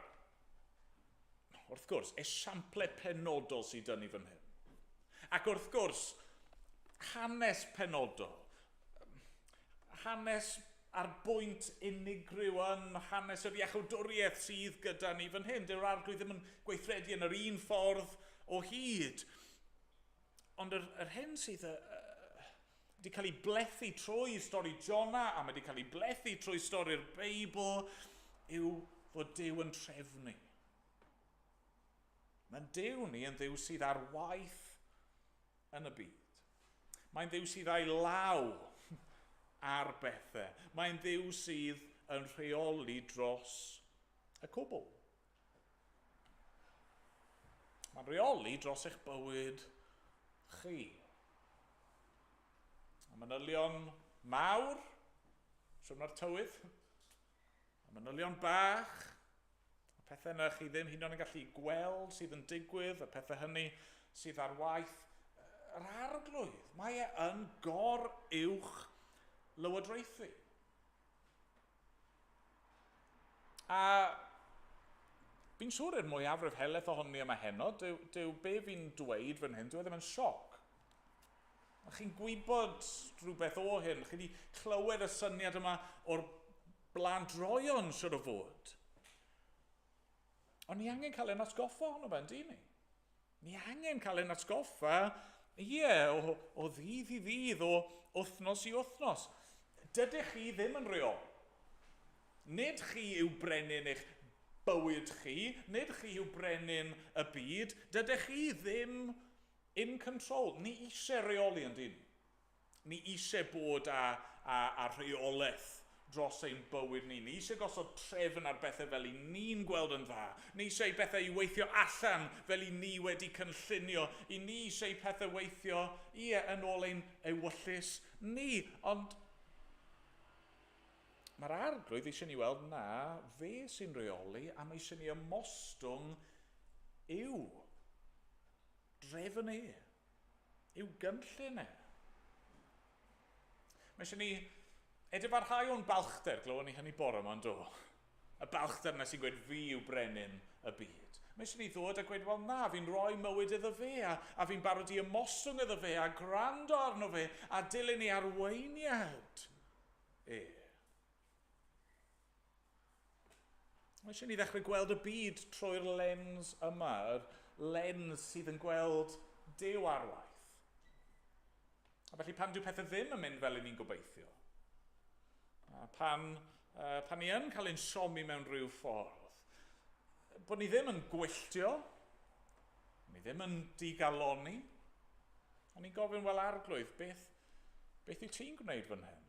Speaker 2: wrth gwrs, esiample penodol sydd dyn ni fan hyn. Ac wrth gwrs, hanes penodol, hanes ar bwynt unigryw yn hanes yr iachawdwriaeth sydd gyda ni fan hyn. Dyw'r arglwydd ddim yn gweithredu yn yr un ffordd o hyd. Ond yr, yr hyn sydd y, wedi cael ei blethu trwy stori Jonah a mae wedi cael ei blethu trwy stori'r Beibl yw fod Duw yn trefnu. Mae'n Duw ni yn Dduw sydd ar waith yn y byd. Mae'n Dduw sydd â'i law ar bethau. Mae'n Dduw sydd yn rheoli dros y cwbl. Mae'n rheoli dros eich bywyd chi. A manylion mawr, siwrna'r tywydd, a manylion bach, y pethau yna chi ddim hyd yn oed yn gallu gweld sydd yn digwydd, y pethau hynny sydd ar waith, yr Arglwydd, mae e yn gor uwch lywodraethu. A fi'n siŵr i'r mwyafrif helaeth ohoni yma heno, dyw be fi'n dweud fan hyn, dyw e ddim yn sioc. A chi'n gwybod rhywbeth o hyn, chi wedi clywed y syniad yma o'r blaen droion, siwr o fod. Ond ni angen cael ein atgoffa ohono fe, yndyn ni? Ni angen cael ein atgoffa, ie, o ddydd i ddydd, o wythnos i wythnos. Dydych chi ddim yn reol. Nid chi yw brenin eich bywyd chi, nid chi yw brenin y byd, dydych chi ddim in control. Ni eisiau reoli yn dyn. Ni eisiau bod â rheolaeth dros ein bywyd ni. Ni eisiau gosod trefn ar bethau fel i ni'n gweld yn dda. Ni eisiau i bethau i weithio allan fel i ni wedi cynllunio. I ni eisiau i pethau weithio, ie, yn ôl ein ewyllys ni. Ond mae'r Arglwydd eisiau ni weld na, fe sy'n rheoli a mae eisiau ni ymostwng i'w drefn e, i'w gynllun e. Mae eisiau ni edifarhau o'n balchder, glywon ni hynny bore yma, do. Y balchder yna sy'n gweud fi yw brenin y byd. Mae eisiau ni ddod a gweud, wel na, fi'n rhoi mywyd iddo fe, a fi'n barod i ymostwng iddo fe, a gwrando arno fe, a dilyn ei arweiniad e. Mae eisiau ni ddechrau gweld y byd trwy'r lens yma, yr lens sydd yn gweld Duw ar waith. A felly pan dyw pethau ddim yn mynd fel i ni'n gobeithio, a pan ni yn cael ein siomi mewn rhyw ffordd, bod ni ddim yn gwylltio, ni ddim yn digaloni, ond ni'n gofyn, wel Arglwydd, beth wyt ti'n gwneud fan hyn?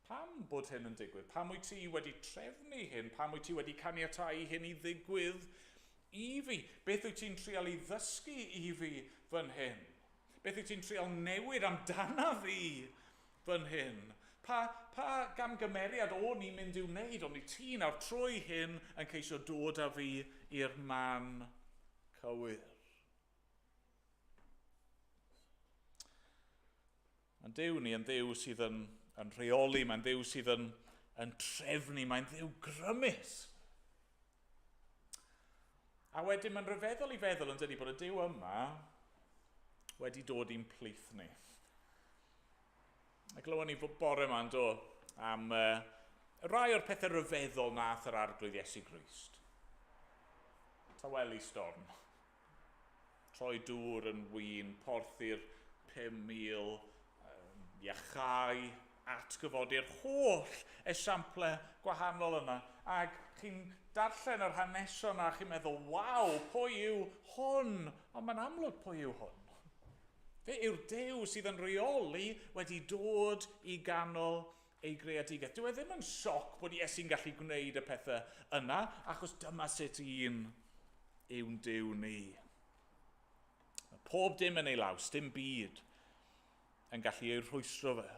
Speaker 2: Pam bod hyn yn digwydd? Pam wyt ti wedi trefnu hyn? Pam wyt ti wedi caniatáu hyn i ddigwydd i fi? Beth wyt ti'n trial i ddysgu i fi fan hyn? Beth wyt ti'n trial newid amdana fi fan hyn? Pa gamgymeriad o'n i'n mynd i'w wneud? O'n i ti nawr trwy hyn yn ceisio dod â fi i'r man cywir. Mae'n Duw ni yn Dduw sydd yn rheoli, mae'n Dduw sydd yn trefnu, mae'n Dduw grymus. A wedyn mae'n rhyfeddol i feddwl yn dydi bod y Duw yma wedi dod i'n plith ni. A glywon ni bore yma yn do am rai o'r pethau rhyfeddol nath yr Arglwydd Iesu Grist. Tawelu storm. Troi dŵr yn win, porthi'r 5,000, iachau, atgyfodi'r holl esiamplau gwahanol yna. Ac chi'n darllen yr hanesion a chi'n meddwl, waw, pwy yw hwn? Ond mae'n amlwg pwy yw hwn. Fe yw'r Duw sydd yn rheoli wedi dod i ganol ei greadigaeth. Dyw e ddim yn sioc bod Iesu'n gallu gwneud y pethau yna, achos dyma sut un yw'n Duw ni. Mae pob dim yn ei law, dim byd yn gallu ei rhwystro fe.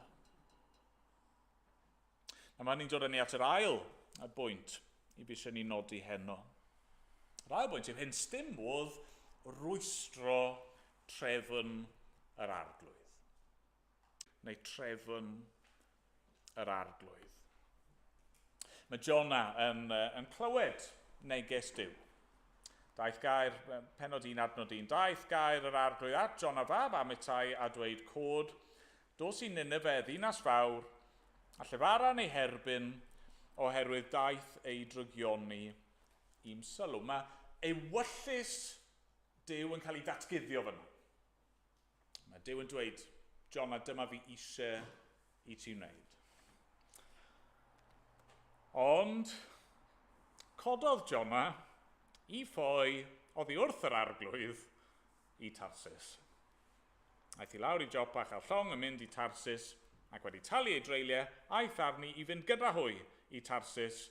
Speaker 2: A mae hynny'n dod â ni at yr ail bwynt i fi eisiau ni nodi heno. Yr ail bwynt yw hyn, sdim modd rwystro trefn yr Arglwydd. Neu trefn yr Arglwydd. Mae Jonah yn clywed neges Duw. Daeth gair, pennod 1 adnod 1, daeth gair yr Arglwydd at Jonah fab Amittai a dweud cod, dos i Nineve, ddinas fawr, a llefaran ei herbyn, oherwydd daeth ei drygioni i'm sylw. Mae ewyllys Duw yn cael ei datguddio fyna. Mae Duw yn dweud, Jona, dyma fi eisiau i ti wneud. Ond cododd Jona i ffoi oddi wrth yr arglwydd i Tarsus. Aeth i lawr i Jopa a chael llong yn mynd i Tarsus, ac wedi talu ei dreuliau, aeth arni i fynd gyda hwy i Tarsus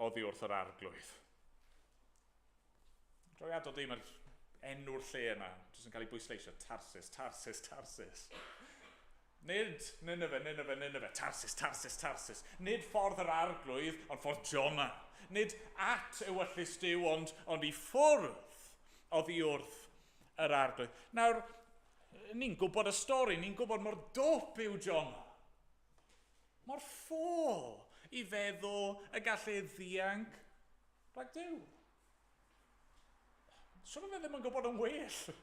Speaker 2: oddi wrth yr arglwydd. Drawiadol di, mae'r enw'r lle yna jyst yn cael ei bwysleisio, Tarsus, Tarsus, Tarsus. Nid Nineveh, Nineveh, Nineveh, Tarsus, Tarsus, Tarsus. Nid ffordd yr arglwydd, ond ffordd Jonah. Nid at ewyllys Duw, ond, ond i ffwrdd oddi wrth yr arglwydd. Nawr, ni'n gwybod y stori, ni'n gwybod mor dwp yw Jonah. Mor ffôl i feddwl y gall e ddianc rhag Duw. Siwr o fe ddim yn gwybod yn well.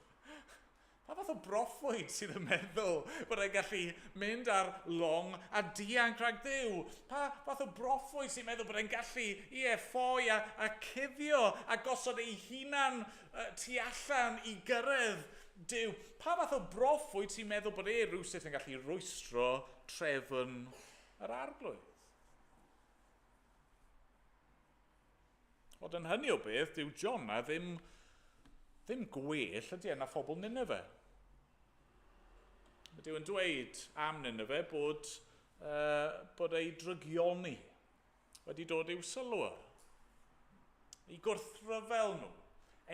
Speaker 2: Pa fath o broffwyd sydd yn meddwl bod e'n gallu mynd ar long a dianc rhag Dduw? Pa fath o broffwyd sy'n meddwl bod e'n gallu, ie, ffoi a, a cuddio a gosod ei hunan tu allan i gyrraedd Duw? Pa fath o broffwyd sy'n meddwl bod e rhywsut yn gallu rwystro trefn yr arglwydd? Ond yn hynny o beth, dyw Jonah ddim, ddim gwell ydy e na phobl Nineveh. Mae Duw yn dweud am Nineveh bod, uh, bod ei drygioni wedi dod i'w sylw. Eu gwrthryfel nhw,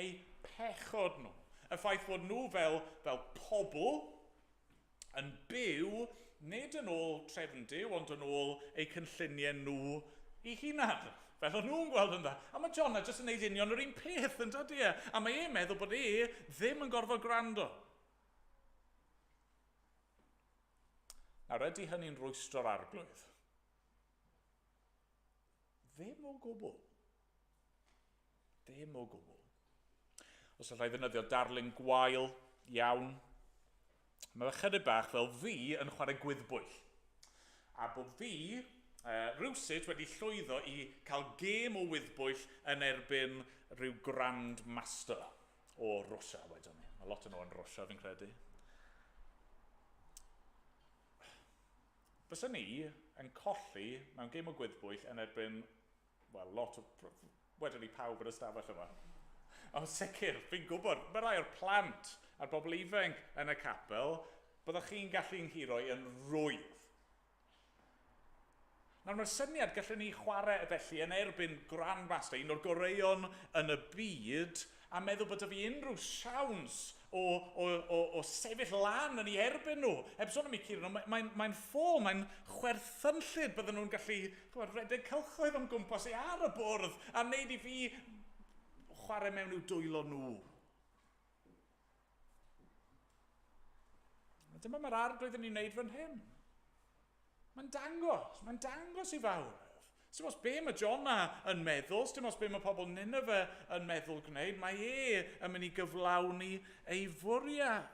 Speaker 2: eu pechod nhw. Y ffaith bod nhw fel, fel pobl yn byw nid yn ôl trefn Duw, ond yn ôl eu cynlluniau nhw eu hunan. Fel o'n nhw'n gweld yn dda. A mae Jonah jyst yn neud union yr un peth yn dydy e. A mae e'n meddwl bod e ddim yn gorfod gwrando. Nawr, ydy hynny'n rwystro'r arglwydd? Ddim o gwbl. Ddim o gwbl. Os allai ddefnyddio darlun gwael iawn, mae fe chydig bach fel fi yn chwarae gwyddbwyll. A bod fi rhywsut wedi llwyddo i cael gêm o wyddbwyll yn erbyn rhyw Grand Master o Rwsia, wedwn ni. Mae lot o nhw yn Rwsia, fi'n credu. Fysa ni yn colli mewn gêm o gwyddbwyll yn erbyn, wel, lot o... Wedwn ni pawb yn y stafell yma. Ond sicr, fi'n gwybod, mae rai o'r plant a'r bobl ifanc yn y capel, byddwch chi'n gallu'n nghuro yn rwydd. Nawr mae'r syniad gallwn ni chwarae felly yn erbyn Grandmaster, un o'r goreuon yn y byd, a meddwl bod 'da fi unrhyw siawns o, o, o, o sefyll lan yn ei erbyn nhw. Heb sôn am eu curo nhw, mae'n mae, mae ffôl, mae'n chwerthynllyd. Bydden nhw'n gallu chymod, redeg cylchoedd o'n gwmpas i ar y bwrdd a wneud i fi chwarae mewn i'w dwylo nhw. A dyma mae'r arglwydd yn ei wneud fan hyn. Mae'n dangos, mae'n dangos i fawredd. Dim os be mae Jonah yn meddwl, dim os be mae pobl Nineveh yn meddwl gwneud, mae e yn mynd i gyflawni ei fwriad.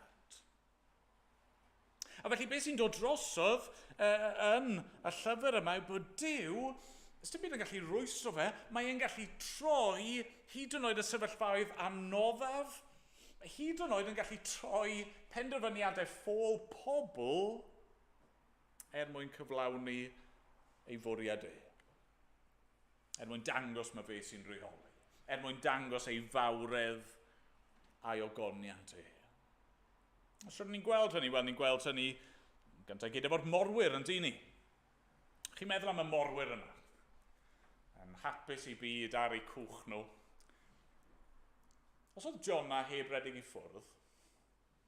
Speaker 2: A felly beth sy'n dod drosodd uh, yn y llyfr yma yw bod Duw, dim byd yn gallu rwystro fe, mae e'n gallu troi hyd yn oed y sefyllfaoedd anoddaf, hyd yn oed yn gallu troi penderfyniadau ffôl pobl er mwyn cyflawni ei fwriad e. Er mwyn dangos mae fe sy'n rheoli. Er mwyn dangos ei fawredd a'i ogoniant e. Os rydyn ni'n gweld hynny, wel ni'n gweld hynny gyntaf gyd efo'r morwyr yn dyn ni. Chi'n meddwl am y morwyr yna? Yn hapus i byd ar eu cwch nhw. Os oedd Jonah heb redeg i ffwrdd,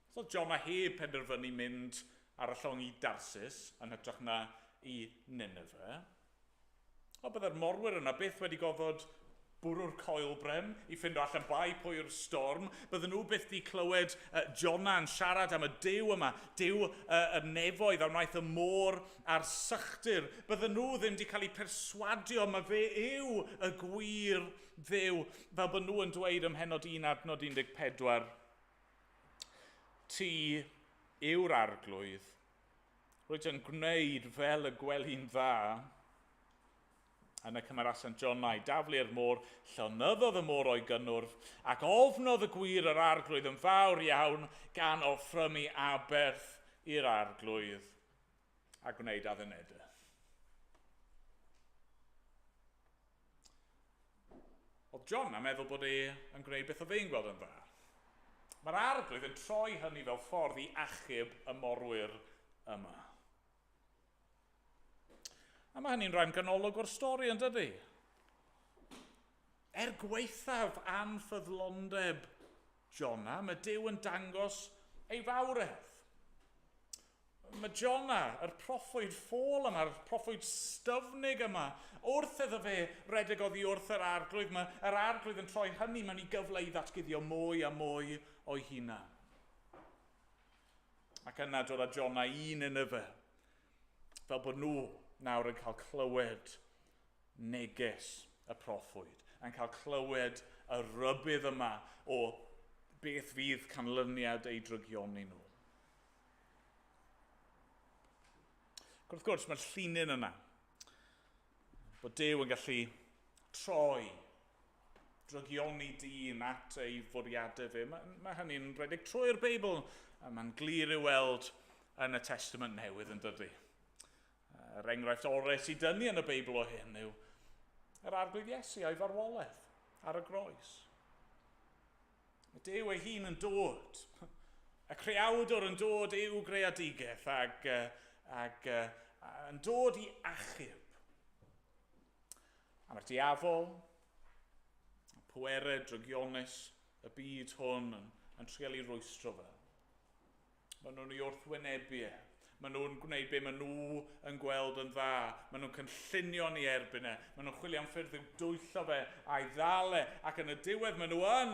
Speaker 2: Os oedd Jonah heb penderfynu mynd ar y llong i Darsis yn hytrach na i Nineveh, o byddai'r morwyr yna byth wedi gofod bwrw'r coelbren i ffindo allan bai pwy yw'r storm. Bydden nhw byth di clywed uh, Jonah yn siarad am y Duw yma, Duw uh, y nefoedd a wnaeth y môr a'r sychdir. Bydden nhw ddim di cael eu perswadio mae fe yw y gwir Dduw, fel bod nhw yn dweud ym mhennod 1 adnod 14. Ti yw'r arglwydd. Rwyt yn gwneud fel y gweli'n dda. Yna cymerasant Jonah i daflu i'r môr, llonyddodd y môr o'i gynnwrf, ac ofnodd y gwir yr arglwydd yn fawr iawn gan offrymu aberth i'r arglwydd a gwneud addunedau. Oedd John yn meddwl bod e yn gwneud beth oedd e'n gweld yn dda. Mae'r arglwydd yn troi hynny fel ffordd i achub y morwyr yma. A mae hynny'n rhan ganolog o'r stori, yn dydy? Er gwaethaf anffyddlondeb Jona, mae Duw yn dangos ei fawredd. Mae Jona, yr proffwyd ffôl yma, yr proffwyd styfnig yma, wrth iddo fe redeg oddi wrth yr arglwydd, mae yr arglwydd yn troi hynny mewn i gyfle i ddatguddio mwy a mwy o'i hunan. Ac yna dod â Jona i Nineveh, fel bod nhw nawr yn cael clywed neges y proffwyd, yn cael clywed y rybudd yma o beth fydd canlyniad eu drygioni nhw. Ac wrth gwrs, mae'r llinyn yna. Bod Duw yn gallu troi drygioni dyn at ei fwriadau fe. Mae, mae hynny'n rhedeg trwy'r Beibl, a mae'n glir i'w weld yn y Testament Newydd yn dydy. Yr enghraifft orau sydd dynnu yn y Beibl o hyn yw yr arglwydd Iesu a'i farwolaeth ar y groes. Mae Duw ei hun yn dod. Y creawdwr yn dod i'w greadigaeth ac, ac yn dod i achub. A mae'r diafol, y pwerau drygionus, y byd hwn yn, yn trial i rwystro fe. Maen nhw'n ei wrthwynebu e. Maen nhw'n gwneud be maen nhw yn gweld yn dda. Maen nhw'n cynllunio ni erbyn e. Maen nhw'n chwilio am ffyrdd i'w dwyllo fe a'i ddal e. Ac yn y diwedd maen nhw yn,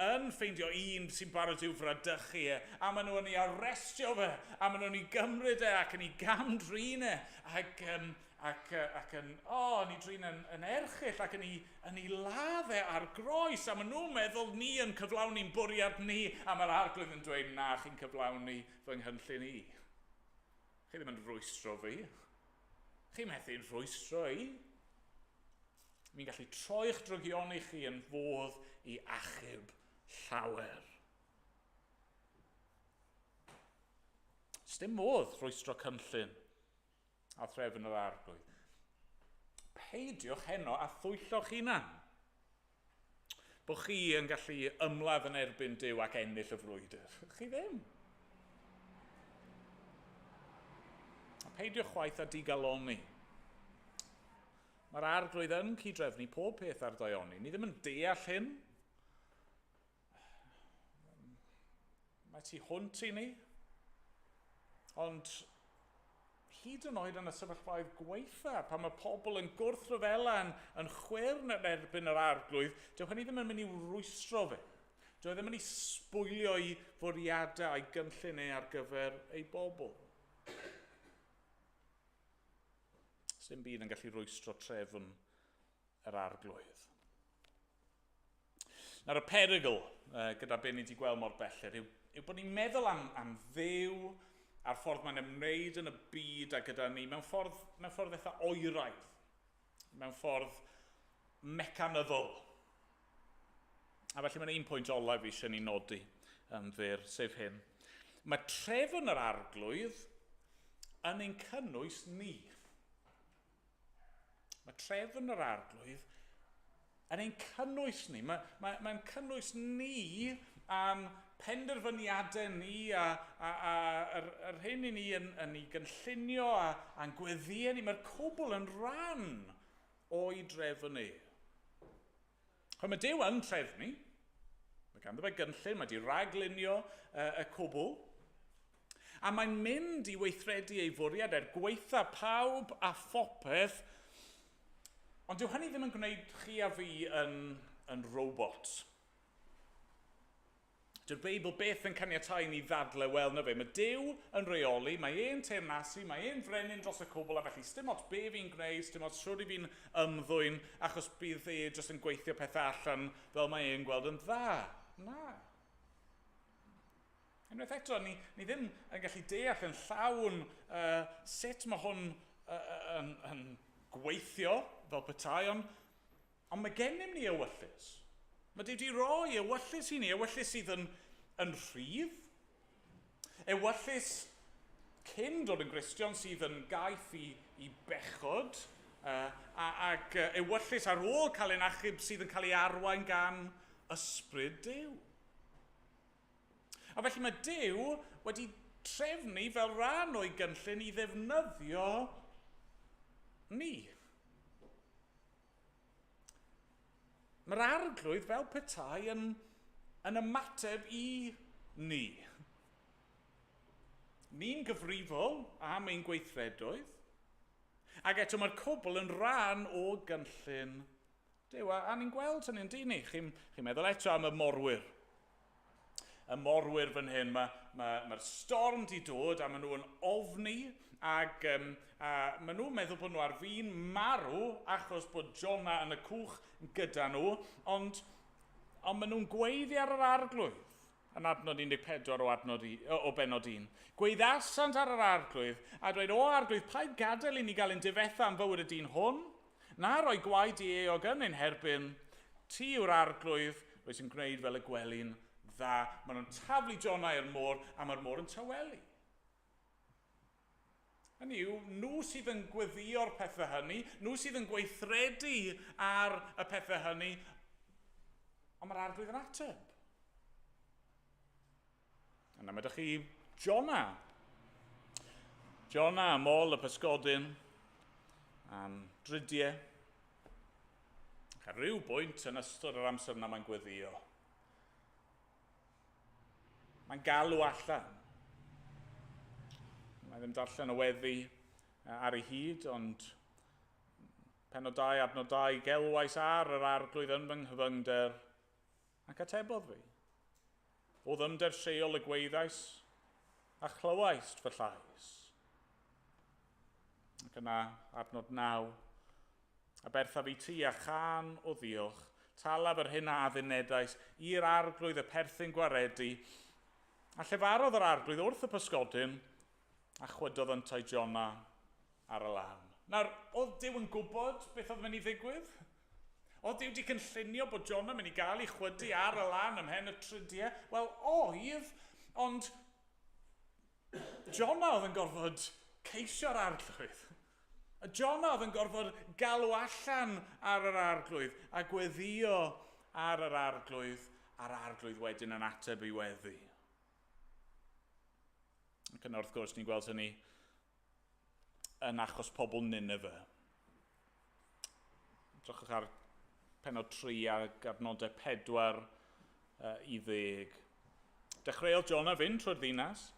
Speaker 2: yn ffeindio un sy'n barod i'w fradychu e. A maen nhw yn ei arestio fe. A maen nhw'n ei gymryd e ac yn ei gamdrin e. Ac, um, ac, ac yn, o, oh, yn ei drin yn, yn erchyll ac yn ei, yn ei ladd e ar groes. A maen nhw'n meddwl ni yn cyflawni'n bwriad ni. A mae'r arglwydd yn dweud, na, chi'n cyflawni fy nghynllun i. Chi ddim yn rwystro fi. Chi methu'n rhwystro i. Mi'n gallu troi'ch drygioni chi yn fodd i achub llawer. Sdim modd rhwystro cynllun a threfn yr arglwydd. Peidiwch heno a thwyllo'ch hunan. Bod chi yn gallu ymladd yn erbyn Duw ac ennill y frwydr. Chi ddim. A peidiwch chwaith â digaloni. Mae'r arglwydd yn cydrefnu pob peth ar daioni. Ni ddim yn deall hyn. Mae tu hwnt i ni. Ond hyd yn oed yn y sefyllfaoedd gweitha, pan mae pobl yn gwrthryfela yn, yn chwyrn yn erbyn yr arglwydd, dyw hynny ddim yn mynd i rwystro fe. Dyw e ddim yn ei sbwylio i fwriadau a'i gynllun e ar gyfer ei bobl. Sdim byd yn gallu rwystro trefn yr arglwydd. Nawr y perygl gyda be ni wedi gweld mor belled yw, yw bod ni'n meddwl am, am Dduw a'r ffordd mae'n ymwneud yn y byd a gyda ni mewn ffordd, mewn ffordd eitha oeraidd, mewn ffordd mecanyddol. A felly mae'n un pwynt olaf fi eisiau ni nodi yn fyr, sef hyn. Mae trefn yr arglwydd yn ein cynnwys ni. Mae trefn yr arglwydd yn ein cynnwys ni. Mae'n mae, mae cynnwys ni a'n penderfyniadau ni a, a, a yr, yr hyn i ni yn, yn ei gynllunio a, a'n gweddïau ni. Mae'r cwbl yn rhan o'i drefn ni. Chwa, mae Duw yn trefnu. Mae ganddo fe gynllun, mae di raglunio y cwbl. A mae'n mynd i weithredu ei fwriad er gweitha pawb a phopeth, ond dyw hynny ddim yn gwneud chi a fi yn, yn robot. Dyw'r Beibl beth yn caniatáu ni ddadle, wel na fe, mae Duw yn reoli, mae e'n teyrnasu, mae e'n frenin dros y cwbl, a felly sdim ots be fi'n gwneud, sdim ots siwr i fi'n ymddwyn, achos bydd e jyst yn gweithio pethau allan fel mae e'n gweld yn dda. Na. Unwaith eto, ni, ni ddim yn gallu deall yn llawn sut mae hwn yn, yn gweithio fel petai, ond, ond mae gennym ni ewyllys. Mae Duw wedi rhoi ewyllys i ni, ewyllys sydd yn, yn rhydd, ewyllys cyn dod yn Gristion sydd yn gaeth i bechod, ac ewyllys ar ôl cael ein achub sydd yn cael ei arwain gan ysbryd Duw. A felly mae Duw wedi trefnu fel rhan o'i gynllun i ddefnyddio ni. Mae'r Arglwydd fel petai yn ymateb i ni. Ni'n gyfrifol am ein gweithredoedd, ac eto mae'r cwbl yn rhan o gynllun Duw. A ni'n gweld hynny'n dyn ni. Chi'n meddwl eto am y morwyr. Y morwyr fan hyn, mae'r storm di dod a maen nhw yn ofni ac a maen nhw'n meddwl bod nhw ar fin marw achos bod Jonah yn y cwch gyda nhw, ond maen nhw'n gweiddi ar yr Arglwydd yn adnod 14 o bennod 1. Gweiddasant ar yr Arglwydd a dweud, "O Arglwydd, paid gadael i ni gael ein difetha am fywyd y dyn hwn, na roi gwaed dieuog yn ein herbyn, ti yw'r Arglwydd, rwy sy'n gwneud fel y gweli'n dda." Maen nhw'n taflu Jonah i'r môr a mae'r môr yn tawelu. Hynny yw, nhw sydd yn gweddïo'r pethau hynny, nhw sydd yn gweithredu ar y pethau hynny, ond mae'r Arglwydd yn ateb. Yna mae ydych chi Jonah. Jonah am ôl y pysgodyn, am dridiau. Ac ar ryw bwynt yn ystod yr amser yna mae'n gweddïo. Mae'n galw allan. Mae ddim darllen y weddi ar ei hyd, ond pennod 2, adnod 2, "Gelwais ar yr Arglwydd yn fy nghyfyngder, ac atebodd fi. O ddyfnder Sheol y gwaeddais, a chlywaist fy llais." Ac yna, adnod 9, "Aberthaf i ti â chân o ddiolch, talaf yr hyn a addunedais i'r Arglwydd y perthyn gwaredu. A llefarodd yr Arglwydd wrth y pysgodyn, a chwydodd yntau Jonah ar y lan." Nawr, oedd Duw yn gwybod beth oedd mynd i ddigwydd? Oedd Duw wedi cynllunio bod Jonah mynd i gael ei chwydu ar y lan ymhen y tridiau? Wel, oedd, ond Jonah oedd yn gorfod ceisio'r Arglwydd. A Jonah oedd yn gorfod galw allan ar yr Arglwydd a gweddio ar yr Arglwydd, a'r Arglwydd wedyn yn ateb ei weddi. Ac yna wrth gwrs ni'n gweld hynny yn achos pobl Nineveh. Drychwch ar pennod 3 ac adnodau 4 i 10. Dechreuodd Jonah fynd trwy'r ddinas,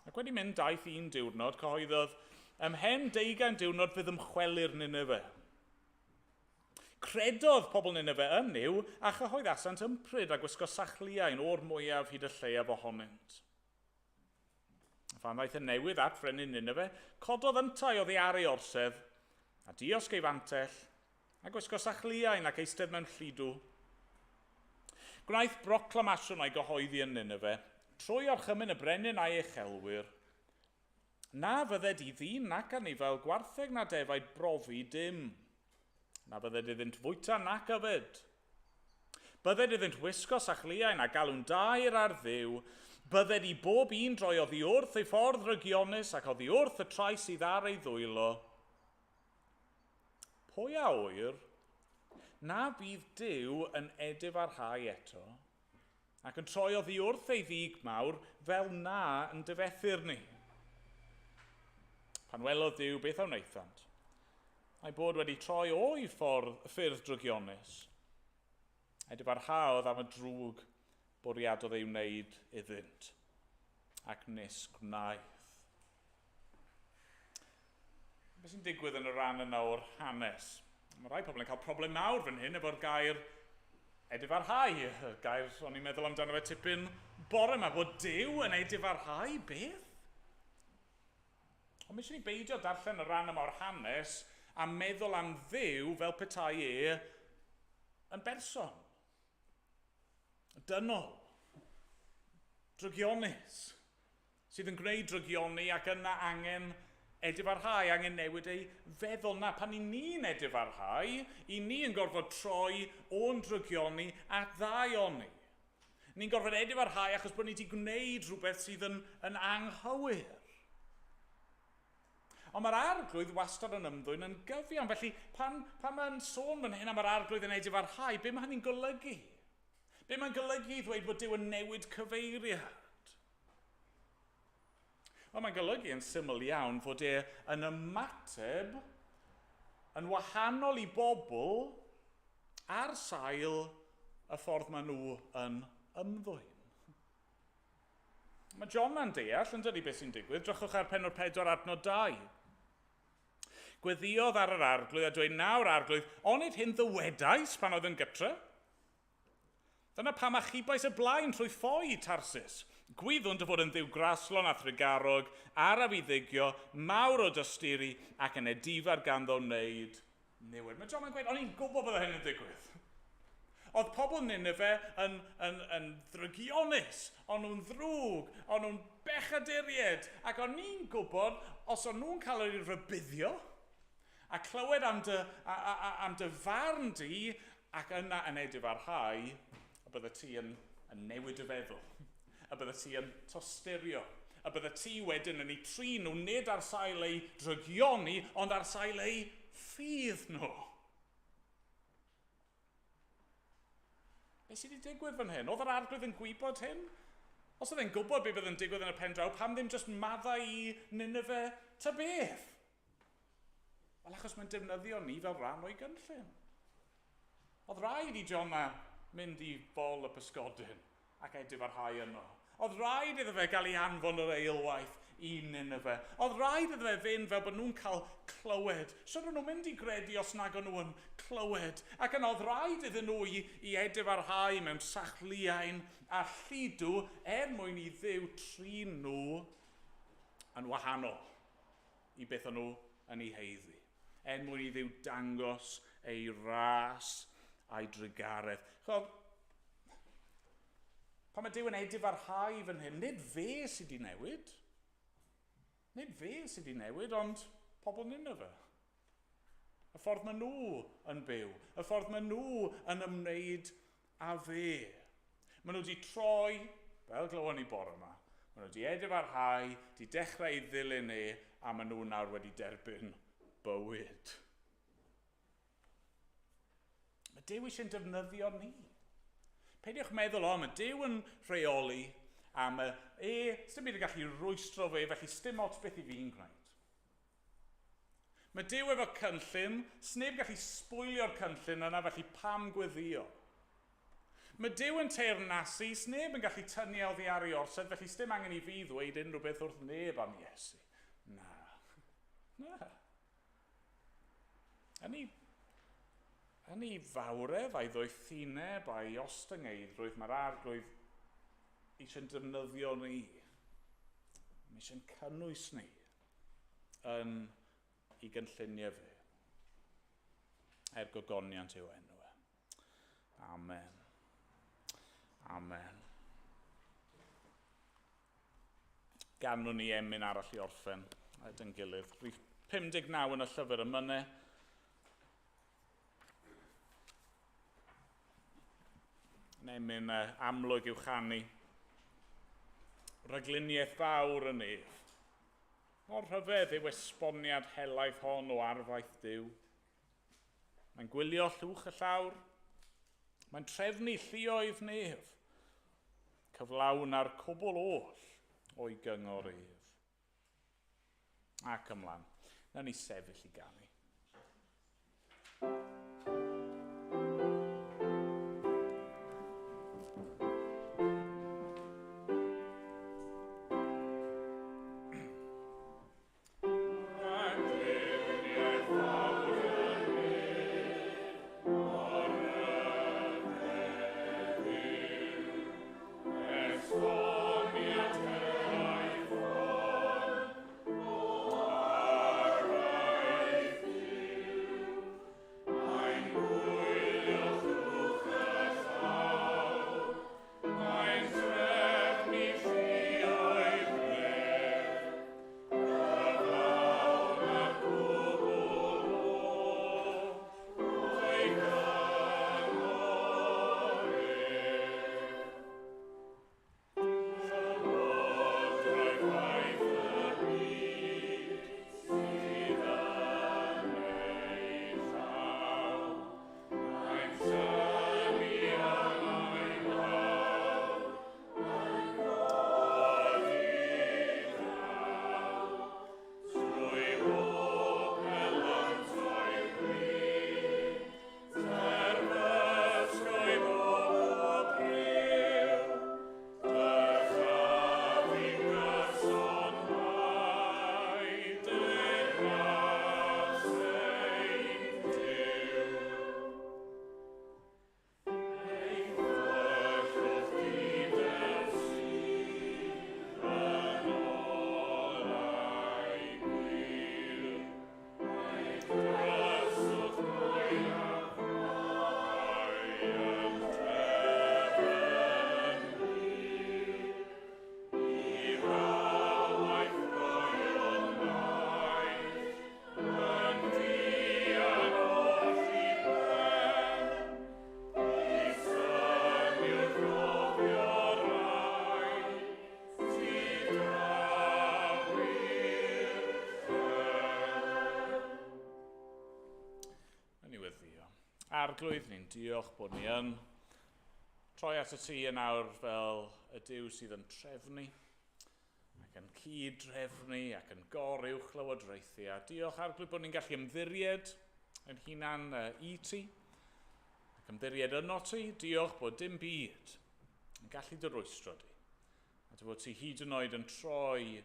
Speaker 2: ac wedi mynd daith un diwrnod, cyhoeddodd, "Ymhen 20 diwrnod fydd ymchwelir Nineveh." Credodd pobl Nineveh yn Nuw a chyhoeddasant ympryd a gwisgo sachliain o'r mwyaf hyd y lleiaf ohonynt. A phan ddaeth y newydd at frenin Nineveh, cododd yntau oddi ar ei orsedd, a diosg ei fantell, a gwisgo sachliain ac eistedd mewn lludw. Gwnaeth broclamasiwn a'i gyhoeddi yn Nineveh, trwy orchymyn y brenin a'i uchelwyr, na fydded i ddyn nac anifail gwartheg na defaid brofi dim. Na fydded iddynt fwyta nac yfed. Bydded iddynt wisgo sachliain a galw'n daer ar Dduw. Bydded i bob un droi oddi wrth ei ffordd rygionus ac oddi wrth y trais sydd ar ei ddwylo. Pwy a ŵyr na fydd Duw yn edifarhau eto ac yn troi oddi wrth ei ddig mawr fel na ein difethir ni. Pan welodd Duw beth a wnaethant, a'i bod wedi troi o'i ffyrdd drygionus, edifarhaodd am y drwg bwriadodd ei wneud iddynt, ac nis gwnaeth. Beth sy'n digwydd yn y rhan yna o'r hanes? Mae rai pobl yn cael problem mawr fan hyn efo'r gair edifarhau. Y gair o'n i'n meddwl amdano fe tipyn bore yma, bod Duw yn edifarhau, beth? Ond mi eisiau ni beidio darllen y rhan yma o'r hanes a meddwl am Dduw fel petai e yn berson. Dynol. Drygionus. Sydd yn gwneud drygioni ac yna angen edifarhau, angen newid ei feddwl. Na, pan i ni'n edifarhau, i ni yn gorfod troi o'n drygioni at ddaioni. Ni'n gorfod edifarhau achos bod ni wedi gwneud rhywbeth sydd yn anghywir. Ond mae'r arglwydd wastad yn ymddwyn yn gyfiawn. Felly, pan mae'n sôn fan hyn am yr arglwydd yn edifarhau, be mae hynny'n golygu? Be mae'n golygu i ddweud bod Duw yn newid cyfeiriad? Wel, mae'n golygu yn syml iawn fod e yn ymateb yn wahanol i bobl ar sail y ffordd maen nhw yn ymddwyn. Mae Jona'n deall, yn dydi, beth sy'n digwydd. Drychwch ar pennod 4 adnod 2. Gweddïodd ar yr arglwydd a dweud, nawr arglwydd, onid hyn ddywedais pan oedd yn gytre? Dyna pam achubais y blaen trwy ffoi Tarsis. Gwyddwn dy fod yn ddiw graslon a thrugarog, araf i ddigio, mawr o dosturi ac yn edifar ganddo wneud niwed. Mae Jona'n gweud, o'n i'n gwybod bod hyn yn digwydd. Oedd pobl Nineve yn ddrygionus, o'n nhw'n ddrwg, o'n nhw'n bechaduriaid, ac o'n i'n gwybod os o'n nhw'n cael eu rhybuddio a clywed am dy farn di ac yna yn edifarhau, y bydde ti yn newid y feddwl, y bydde ti yn tosturio, y bydde ti wedyn yn eu trin nhw nid ar sail eu drygioni, ond ar sail eu ffydd nhw. Be sydd wedi digwydd fan hyn? Oedd yr arglwydd yn gwybod hyn? Os oedd e'n gwybod beth bydd yn digwydd yn y pen draw, pam ddim jyst maddau i Nineve ta beth? Wel, achos mae'n defnyddio ni fel rhan o'i gynllun. Oedd rhaid i Jona mynd i bol y pysgodyn ac edifarhau yno. Oedd rhaid iddo fe gael ei anfon yr eilwaith i Nineve. Oedd rhaid iddo fe fynd fel bod nhw'n cael clywed. So nhw'n mynd i gredu os nag o'n nhw yn clywed. Ac yna oedd rhaid iddyn nhw i edifarhau mewn sachliain a lludw er mwyn i Dduw trin nhw yn wahanol i beth o'n nhw yn ei haeddu. Er mwyn i Dduw dangos ei ras a'i drugaredd. Chod, pan mae Duw yn edifarhau fan hyn, nid fe sydd wedi newid. Nid fe sydd wedi newid, ond pobl Nineve. Y ffordd maen nhw yn byw, y ffordd maen nhw yn ymwneud â fe. Maen nhw wedi troi, fel glywon ni bore yma, maen nhw wedi edifarhau, wedi dechrau i ddilyn e, a maen nhw nawr wedi derbyn bywyd. Mae Duw eisiau'n defnyddio ni. Peidiwch meddwl, o, mae Duw yn rheoli, a mae e, sdim byd yn gallu rwystro fe, felly sdim ots beth i fi'n gwneud. Mae Duw efo cynllun, sneb gallu sbwylio'r cynllun yna, felly pam gweddio? Mae Duw yn teyrnasu, sneb yn gallu tynnu oddi ar ei orsedd, felly sdim angen i fi ddweud unrhyw beth wrth neb am Iesu. Na. Na. Yn ei fawredd a'i ddoethineb a'i ostyngeiddrwydd, mae'r arglwydd eisiau'n defnyddio ni. Mae eisiau'n cynnwys ni yn ei gynlluniau fe. Er gogoniant yw enw e. Amen. Amen. Ganwn ni emyn arall i orffen gyda'n gilydd. Rhif 59 yn y llyfr emynau. Yn emyn amlwg i'w chanu. Rhagluniaeth fawr yn ef. Mor rhyfedd yw esboniad helaeth hon o arfaeth Duw. Mae'n gwylio llwch y llawr. Mae'n trefnu lluoedd nef. Cyflawn ar cwbl oll o'i gyngor ef. Ac ymlaen. Nawn ni sefyll i ganu.
Speaker 3: Amen.
Speaker 2: Arglwydd, ni'n diolch bod ni yn troi at y ti yn awr fel y Duw sydd yn trefnu ac yn cyd-drefnu ac yn goruwch lywodraethu. A diolch, Arglwydd, bod ni'n gallu ymddiried yn hunan i ti ac ymddiried yno ti. Diolch bod dim byd yn gallu dy rwystro di. A dy fod ti hyd yn oed yn troi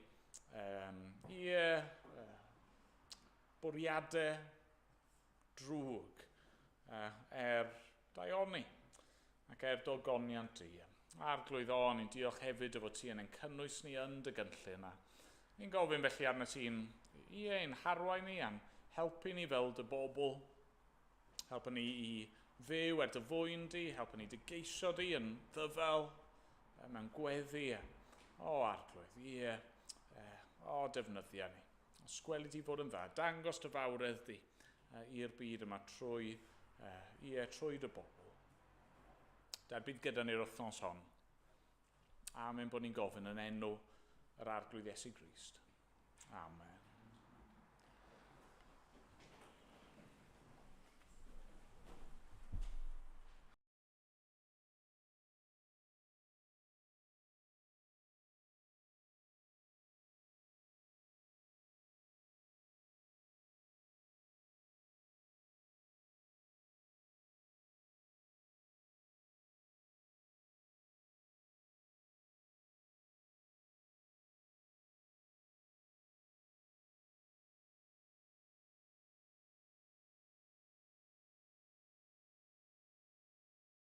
Speaker 2: ie, bwriadau drwg er daioni ac er dogoniant di. Arglwydd o, ni'n diolch hefyd dy fod ti yn ein cynnwys ni yn dy gynllun. A ni'n gofyn felly arno ti'n, ie, ein harwain ni a'n helpu ni fel dy bobl. Helpu ni i fyw er dy fwyn di, helpu ni dy geisio di yn ddyfel, mewn gweddi. O, Arglwydd, ie, o, defnyddia ni. Os gweli di fod yn dda, dangos dy fawredd di i'r byd yma trwy, ie, trwy dy bobl. Dar bydd gyda ni'r wythnos hon. Amen bod ni'n gofyn yn enw yr Arglwydd Iesu Grist. Amen.